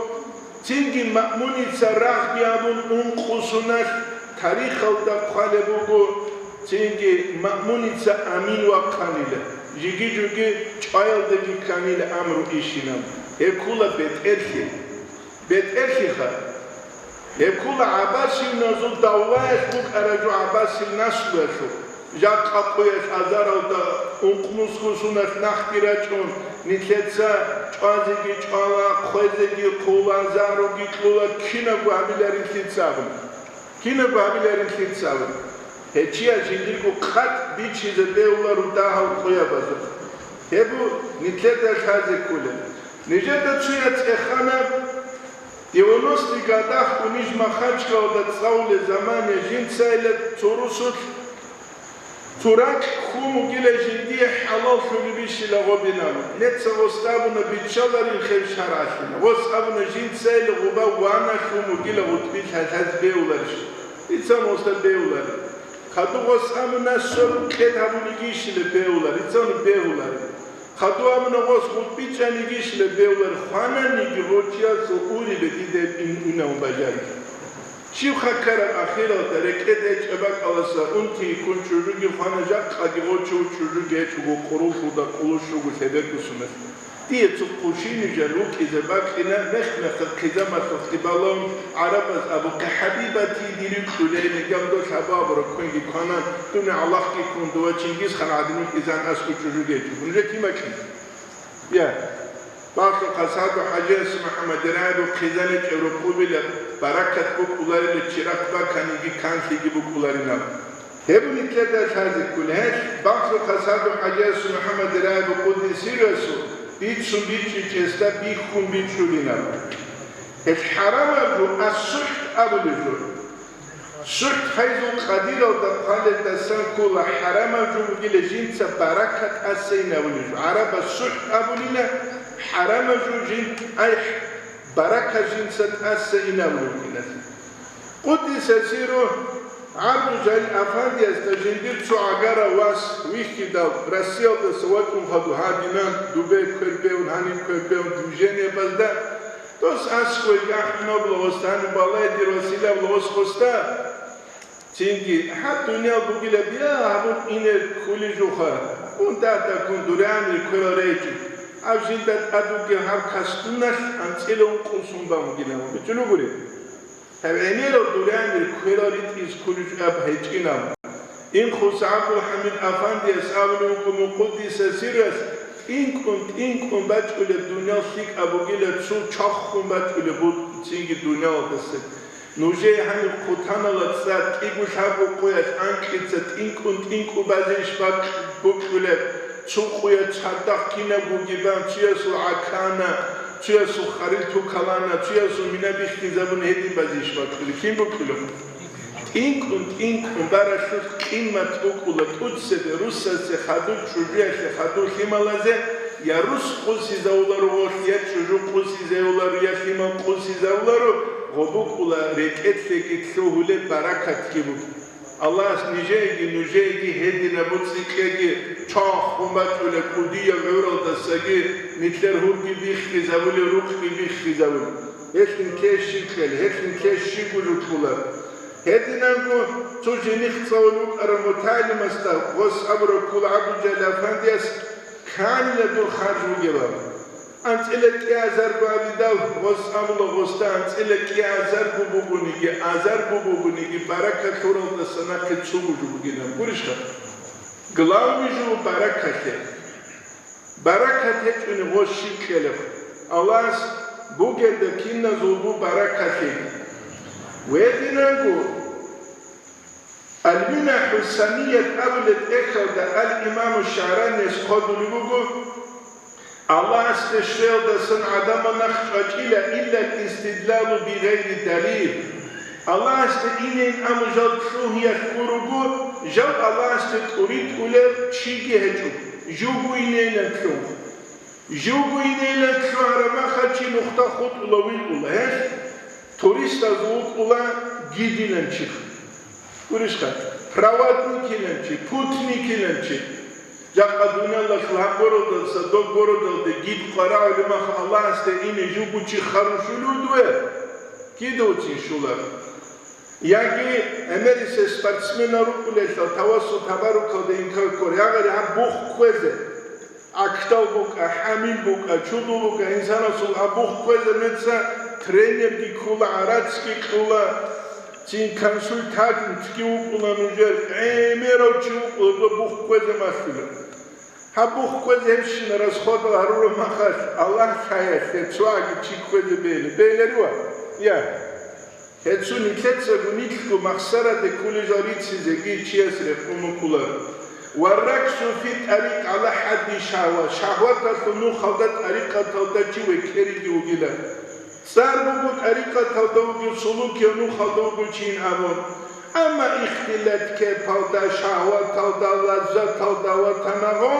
Цинги Маъмуница рагъги абун ункъо соналъ тарихалда хъвалеб буго, цинги Маъмуница Амин вахъанила, жиги-жуги чӀваялдаги кканила амру ишинаб. Гьеб ккола бетӀерлъи. БетӀерлъиха. Гьеб ккола гӀаббасиюназул давлаялъ букӀараб жо гӀаббасил наслуялъул. Жакъа къоялъ азаралда ункънусго соналъ нахъги рачӀун, нилъеца чӀвазеги чӀвала, хъвезеги хъула, загьруги кьула, кинабго гьабиларин лъица абун. Кинабго гьабиларин лъица абун. Гьечияс жиндирго къатӀ бичизе бегьуларо дагьал къоябазухъ. Гьеб нилъеда лъазе кколеб. Нижеда цояс цӀехана, девяностый годахъго ниж Махачкалада цӀалулел замане жинцайилан цо росулъ цо ракь хьун бугила жиндие хӀалаллъулебищила гъобинаб. Нижеца гъос абуна биччаларин хев шаргӀалъина. Гъос абуна жинцайилан гъоба вана хьун бугила гъутӀби лъалъаз бегьуларищ. Дица гъосда бегьулари. Хадуб гъос абуна сорокъ кьед гьабулебищила бегьулари. Дица бегьулари. Хадуб абуна гъос гъутӀби чӀанигищила бегьулари, хвананиги гъочиясул урибе дида ин-, инав бажари. Щиб хъакараб ахиралда рекӀеде гьечӀеб бакӀаласа унти йиккун чӀужуги хвана, жакъаги гъочо чӀужуги гьечӀого къурулъуда къулущ руго лъеберго соналъ. Дие цо хъушинижан рукӀизе бакӀина, мех-мехалъ хъизамалъухъги балун, гӀарабаз абухъе: «ХӀабибати, дир рикӀкӀулейин, гьаб дол хӀаба абураб квенги кванан, дуни гӀалахъги ккун, дова Чингисхан гӀадин вукӀизан аскӀов чӀужуги гьечӀого». Нужер кин бакӀина? Я, бакьухъа СагӀду-хӀажияс МухӀаммад Ярагьев хъизан гьечӀеб рукъубила, баракат букӀуларила, чирахъ баканиги канлъиги букӀуларинаб. Гьеб нилъеда лъазе кколеб, гьелъ бакьухъа СагӀду-хӀажияс МухӀаммад Ярагьев къуддиса сирругьу бицун бичӀчӀичӀесда бихьун бичӀчӀулинаб. Гьелъ хӀарамаб жо ас-сухӀт абулеб жо. СухӀт хайзул къадиралда хъвалелдасан ккола, хӀарамаб жо бугила жинца баракат тӀаса инабулеб жо. ГӀарабаз сухӀт абулила, хӀарамаб жо жин, ай, баракат жинца тӀаса инабулеб бугилан. Къуддиса сирругьу ГӀабдул-Жалил афандиясда жиндир цо гӀагарав вас вихьидал, Россиялдаса вачӀун хадуб гьадинан, дубе квер бегьун, гьаниб квер бегьун, движениябазда, дос аскӀове гьахӀун абула гъосда, гьаниб балай дир василаб гъос гъосда. Цинги гьаб дуниял бугилаб я гьабун ине кколеб жоха. Кун дада, кун дуранир кверал речӀи. Гьаб жинда тӀад вугев гьаб касдуналъ анцӀила ункъусун бан вугилан. БичӀчӀулугури. Гьеб гӀемерал дуранир кверал ритӀиз кколев аб гьечӀинав. Инхус ГӀабдулхӀамид афандияс абулев вуго мукъудиса сиррас: тӀинкӀун-тӀинкӀун бачӀулеб дуниял лъикӀаб бугила цо чвахун бачӀулеб бу-, цинги дуниялалдаса. Нужее гьаниб хъутанала цӀар кӀиго лъабго къоялъ анкьица тӀинкӀун-тӀинкӀун базе иш бакь-, букьулеб, цо къоялъ цадахъ кинабгоги бан, цоясул гӀакана, цоясул харил тукалана, цоясул мина биххизабун гьедин базе иш бакьулеб. Кин букьулеб? ТӀинкӀун-тӀинкӀун баралъулъ къимат букӀула тӀуцебе, русасе, хадур чӀужуялъе, хадур лъималазе, я рус къусизавуларо гъолъ, я чӀужу къусизавуларо, я лъимал къусизавуларо, гъо букӀула рекӀелъеги лъугьулеб баракатги буго. Аллагьас нижееги, нужееги гьединаб буцӀи кьеги, чвахун бачӀулеб кӀудияб гӀуралдасаги нилъер гьурги биххизабулеб, рукъги биххизабулеб. Гьелъ нилъее щиб кьела, гьелъ нилъее щиб гужукьула. Гьединанго цо женихъ цӀалун вукӀарав мутагӀалимасда гъос абураб ккола ГӀабдулжалил афандияс: канила дур харж бугеб? АнцӀила кӀиазарго абидал, гъос абула гъосда: анцӀила кӀиазарго бугониги, азарго бугониги, баракат лъуралдаса нахъе цо гужу бугилан. Гурищха? Главный жо баракатлъи. Баракат гьечӀони гъос щиб кьелеб? Аллагьас бугелда киназулго баракатлъи. Гьединанго Ал-Минаху Саният абулеб тӀехьалда ал-Имаму ШагӀраниялъ хъвалеб буго: Аллагьасде щвеялдасан гӀадамал нахъ чӀвачӀила, илла истидлалу бигъайри далил. Аллагьасде инейин абун жал лъугьиялъ гуро, жал Аллагьасде тӀуритӀулев чиги гьечӀо, живго инейилан лъугь. Живго инейилан лъугьараб мехалъ чи нухда хутӀула, витӀула гьелъ, туристазул вукӀула гидилан чи. Гурищха, проводникилан чи, путникилан чи. Жакъа дуниялалъул гьаб городалдаса доб городалде гид къваригӀулеб мехалъ Аллагьасде ине живго чи хадур щулев дуе? Кида вуцин щулар? Яги гӀемерисел спортсменал рукӀулелъул тавассул табаррукалда инкар ккола, ягъари гьаб бух кквезе. ГӀахьдал букӀа, хӀамил букӀа, чудул букӀа, инсанасул гьаб бух кквезе меца тренерги ккола, гӀарацги кьола, цин консультантги вукӀула нужер, гӀемерав чи вукӀула, бух кквезе малъула. Гьаб бух кквезе гьебщина расходал гьарураб мехалъ, Аллагь лъаялъе цоги чи кквезе бейли, бейларива? Я. Гьецо нилъецаго нилъго махсараде кколел жал риццизеги чияс рекъон букӀунаро. Ва раксу фи тӀарикъ гӀала хӀадди шагьва, шагьваталъул нухалда тӀарикъаталда чи векериги вугила. ЦӀар буго тӀарикъаталда вугев, сулукияв нухалда вугев чийин абун. Амма ихтилат кепалда, шагьваталда, лаззаталда ватанагъо,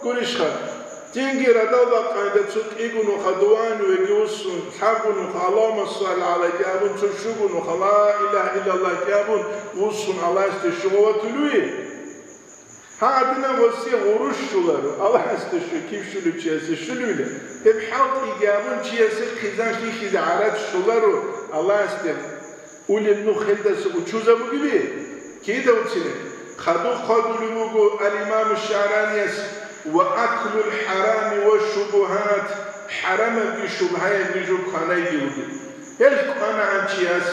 гурищха, Цинги радал бакъанида цо кӀиго нуха дуван веги вуссун, лъабго нуха Аллагьумма салли гӀалайги абун, цо щуго нуха Ла илагьа иллаллагьги абун вуссун Аллагьасде щуго ватулуе. Гьадинаб гъосие гъурущ щоларо, Аллагьасде щу, кив щулев чиясе щулевила. Гьеб хӀалтӀиги абун чиясе хъизан хьихьизе гӀарац щоларо Аллагьасде. Улел нух гьелдаса учузабугеби? Кидавцин хадуб хъвалулеб буго ал-Имаму ШагӀранияс: «Ва аклул хӀарами ва шубугьат», хӀарамабги шубгьаябги жо кванайги вугеб. Гьел кванагӀан чияс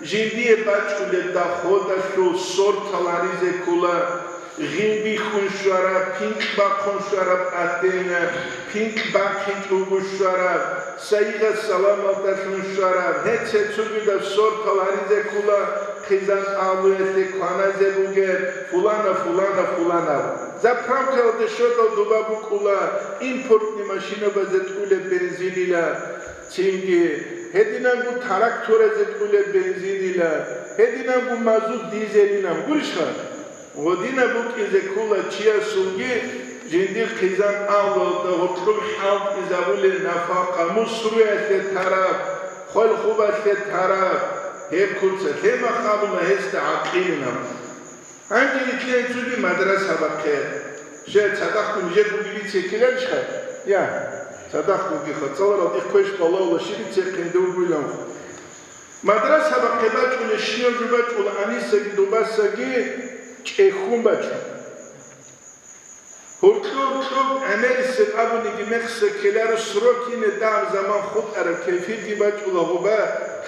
жиндие бачӀулеб доходалъул сортал гьаризе ккола. Гъин бихьун щвараб, пинкь бахъун щвараб, атӀена, пинкь бахъинчӀого щвараб, сайигъат саламалдалъун щвараб, гьеб цебе цогидаб сортал гьаризе ккола, хъизан агьлуялъе кваназе бугеб, фулана, фулана, фулана. Заправкаялде щведал доба букӀула, импортный машинабазе тӀулеб бензинила. Цинги, гьединанго тракторазе тӀулеб бензинила, гьединанго мазут, дизелилан гурищха? Гъодинаб букӀизе ккола чиясулги жиндир хъизан агьлуялда гьоркьоб хӀалтӀизабулел нафакъа, мусруялъе тараб, хвел-хубалъе тараб, гьеб куца лъемах абуна гьесда гӀакъилинаб. Гьанже нилъее цоги мадраса бахъе. Щай, цадахъго нижер бугеб бице ккеларищха? Я, цадахъгоги хацаларал дихъ квеш балагьула, щиб бице хъинда вугилан. Мадраса бахъе бачӀунеб щибаб жо бачӀула, анисаги дубасаги чӀехьун бачӀун. Гьуркьу-гьуркьуб гӀемерисеб абуниги мехса ккеларо срокине дагьаб заман хутӀараб, кефирги бачӀула гъуба,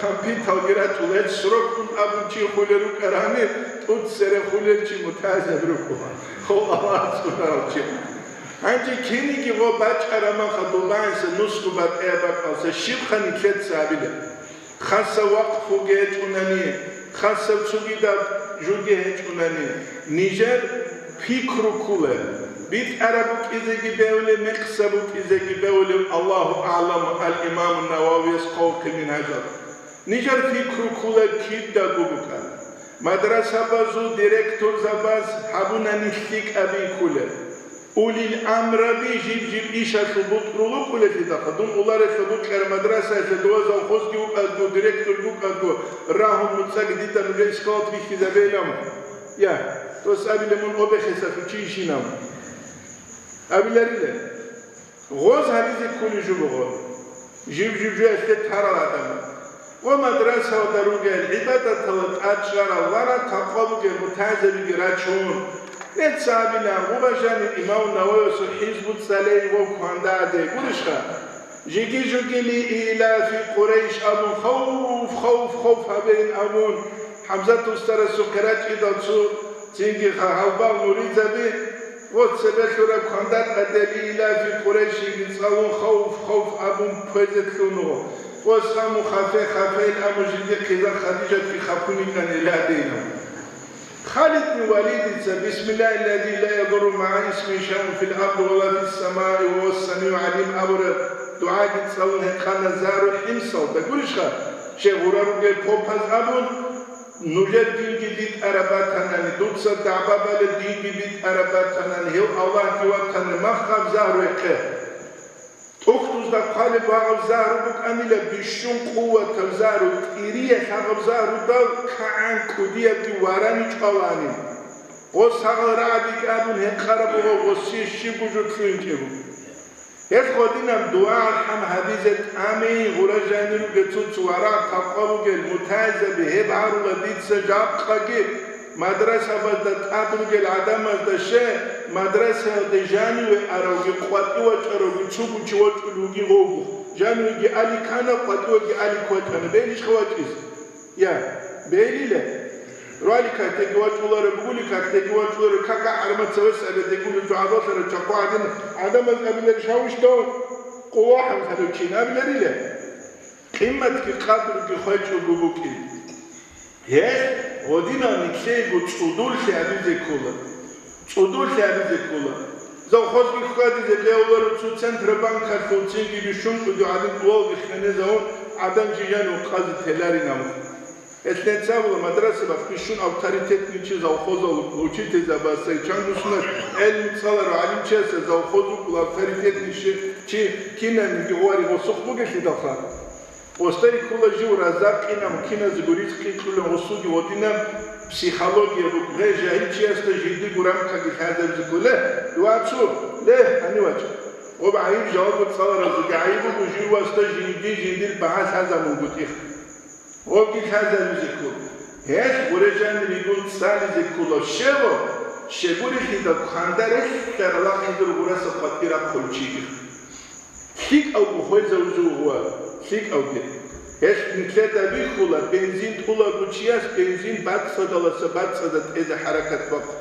кампиталги рачӀула, гьел срокун абун чи хулел рукӀарани, тӀуцере хулел чи мутазаб рукӀула, хов Аллагьас цӀунарав чи. Гьанже киниги гъо бачӀарамаха дуланиса нусго батӀияб бакӀалса щибха нилъеца абила? Хасав вакъфуги гьечӀунани, хасав цогидаб жуги гьечӀунани, нижер пикру ккула, битӀараб букӀизеги бегьулеб, мекъса букӀизеги бегьулеб, Аллагьу агӀламу, ал-Имаму Нававияс хъвалхъи мингьажалда. Нижер пикру ккула кидаго букӀана. Мадрасабазул директорзабаз гьабунани лъикӀаби ккула. Улил амраби жиб-жиб ишалъул бутӀрул рукӀулелъидалха, дун уларелъа букӀараб мадрасаялъа дова завхозги вукӀаго, директорги вукӀаго, рагьун нуцӀаги дида нужер ишкалалда бихьизабейилан. Я, дос абила мун обехесалъул чи ишинав. Абиларила. Гъоз гьабизе кколей жо буго. Жив-жив жоялъе тарал гӀадамал ва мадрасалда ругел гӀибадаталда тӀад чӀарал ва рагӀ-такъва бугел мутазабиги рачун, нецаабилан гъуба жаниб имам Нававиясул хӀизбу цӀалей ва квандаде гурищха? Жиги-жуги ли-илафи Къурайш абун, хавф, хавф, хавф гьабейин абун, ХӀамзат устарасухъе рачӀидал цо цинги ха-, гьалбал муридзаби, ва цебе лъураб квандар къадели илафи Къурайшиги цӀалун хавф-хавф абун кквезе кьун вуго. Ва саму хафе-хафейил аму жиндихъ хъизан Хадижатги хапун йикӀан иладейилан. Халид бин Валидица, «Бисмиллагьиллази ла ядурру магӀа исмигьи шайун фил арди ва ла фиссамаи ва гьувас самигӀул гӀалим» абураб дугӀаги цӀалун гьекъана Загьру ХӀимсалда. Гурищха, щай гъура ругел попаз абун, Нужер динги битӀараб батанани, дуца дагӀба балеб динги битӀараб батанани, гьев Аллагьги ватани, махъ гьаб Загьру гьекъе. ТӀухьдузда хъвалеб вагӀаб Загьру букӀанила, бищун къуватаб Загьру, тӀирия лъагӀаб Загьрудал кагӀан кӀудиябги варани чӀвалани. Гъос гьагъал рагӀаби кӀабун гьекъараб буго, гъосие щибго жо лъугьинчӀеб буго. Гьелъ гъодинаб дугӀа-алхӀам гьабизе тӀамин гъура жанир ругел цо-цо варагӀ-такъва бугел мутагӀилзаби гьеб гьарула дица жакъаги мадрасабазда тӀад ругел гӀадамазда, щай мадрасаялде жаниве аравги къватӀив вачӀаравги цо гучи вачӀулев вугин гъовгу. Жанивеги али ккана, къватӀивеги али кквачӀана. Бегьилищха вачӀизе? Я, бегьилила. Рали кайтеги вачӀуларо, гули кайтеги вачӀуларо, кака гӀармаца вес абе дегули дугӀадалъара чакъу гӀадин, гӀадамаз абиларищ гьавищ дов къулахӀан хадучин абиларила. Къимматги къадруги хвечӀого букӀин. Гьелъ гъодинал нилъего цӀудуллъи абизе ккола. ЦӀудуллъи абизе ккола. Завхозги хьвадизе бегьуларо цо Центробанкалъул цинги бищун кӀудияб гӀадин кӀулалги хенезавун гӀадан жижан вукъазе теларин абун. Гьелъ нецабула мадрасаба бищун авторитетный чи завхозал вукӀула, учительзабаздай чангусунаш гӀелму цӀаларав гӀалимчиясда завхоз вукӀула авторитетный чи, чи кинабниги гъвари гъосухъ бугелъидалха. Постарикула жив разакъинаб киназего ризкъи кьулан гъосулги гъодинаб психология букӀ. Гъе жагьилчиясда жиндирго рамкаги лъазабизе кколе, дугьацу, ле, гьанивачӀ. Гъоб гӀайиб жалго цӀаларазулги гӀайиб буго жив васда жинди-жиндир багьа лъазабунгутӀи. Гъобги лъазабизе ккол. Гьелъ гъурежаниригун цӀализе ккола щего, щегурелъидал хъандарелъ ралахъизар гъураса къватӀир рахъул чиги. ЛъикӀавго хвезавзугъва, лъикӀавги. Гьелъ нилъеда бихьула, бензин тӀулаго чияс бензин бацӀцӀадаласа бацӀцӀадаб тӀезе хӀаракат бахъу.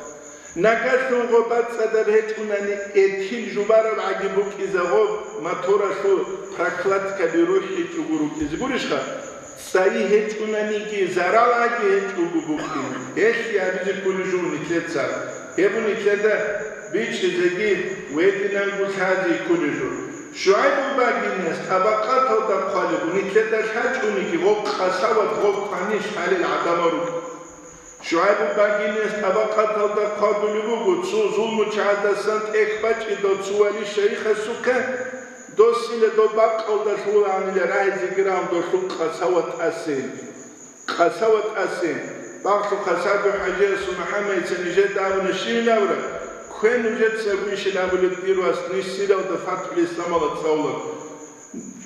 Нагагьлъун гъо бацӀцӀадаб гьечӀунани, этил жубараб гӀаги букӀиза гъо моторалъул прокладкаби рухӀичӀого рукӀизе гурищха? Цайи гьечӀунаниги, зарал гӀаги гьечӀого букӀин. Гьелъ абизе кколей жо нилъеца. Гьеб нилъеда бичӀчӀизеги гьединанго лъазе кколей жо. ШугӀайбул багьинас тӀабакъаталда хъвалеб, нилъеда лъачӀониги гъоб къасават, гъоб къванилъ гьалел гӀадамал руго. ШугӀайбул багьинас тӀабакъаталда хъвалулеб буго, цо зулмучагӀаздасан тӀехь бачӀидал цо вали шайихасухъе, досила доб бакъалда лъугьулагӀанила рагьизеги рагьун долъул къасават тӀасин. Къасават тӀасин. Багълъухъа Сагу-ХӀажиясул МухӀаммадица нижеда абуна щивилавра, ккве нужецаго ишин абулеб дир вас нисилалда ФатхӀул Исламалда цӀалула.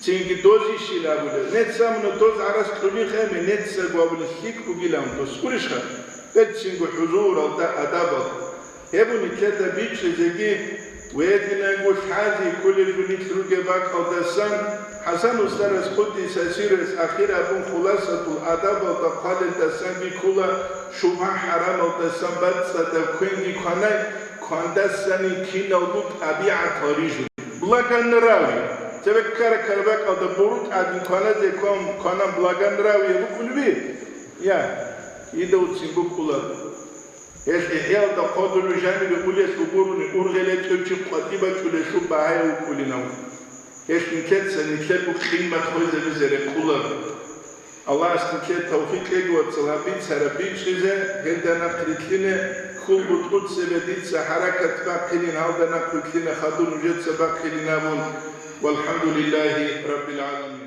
Цинги доз ишин абулеб. Нецамуна доз гӀарас кьулихъе, нецаго абулеб лъикӀ бугилан дос. Гурищха? Беццинго хӀузуралда, адабалда. Гьеб нилъеда бичӀчӀизеги Гьединанго лъази кколел жо нилъ ругеб бакӀалдасан, ХӀасан устарас къуддиса сиррухӀ ахир абун, Хуласатул адабалда хъвалелдасан бихьула, шубгьа-хӀарамалдасан бацӀцӀадаб квенги кванай, квандасани киналго тӀабигӀатал рижун. Благонравие. Цебе ккара-ккара бакӀалда буру тӀадин кваназе кван-, кванан благонравие букӀунеби? Я, идавцин букӀула. Гьелъ ИхӀяалда хъодулев жанибе улелъул гурони, ургъел гьечӀев чи къватӀиб бачӀулелъул багьаяв вукӀунилан. Гьелъ нилъеца нилъерго къимат хвезабизе рекъоларо. Аллагьас нилъее тавфикъ кьеги, вацал, гьаб бицараб бичӀчӀизе, гьелда нахърилълъине, хьул бутӀруцебе дица хӀаракат бахъилин, гьалда нахърилълъине хадур нужеца бахъилин абун. ВалхӀамдулиллагьи раббил гӀаламин.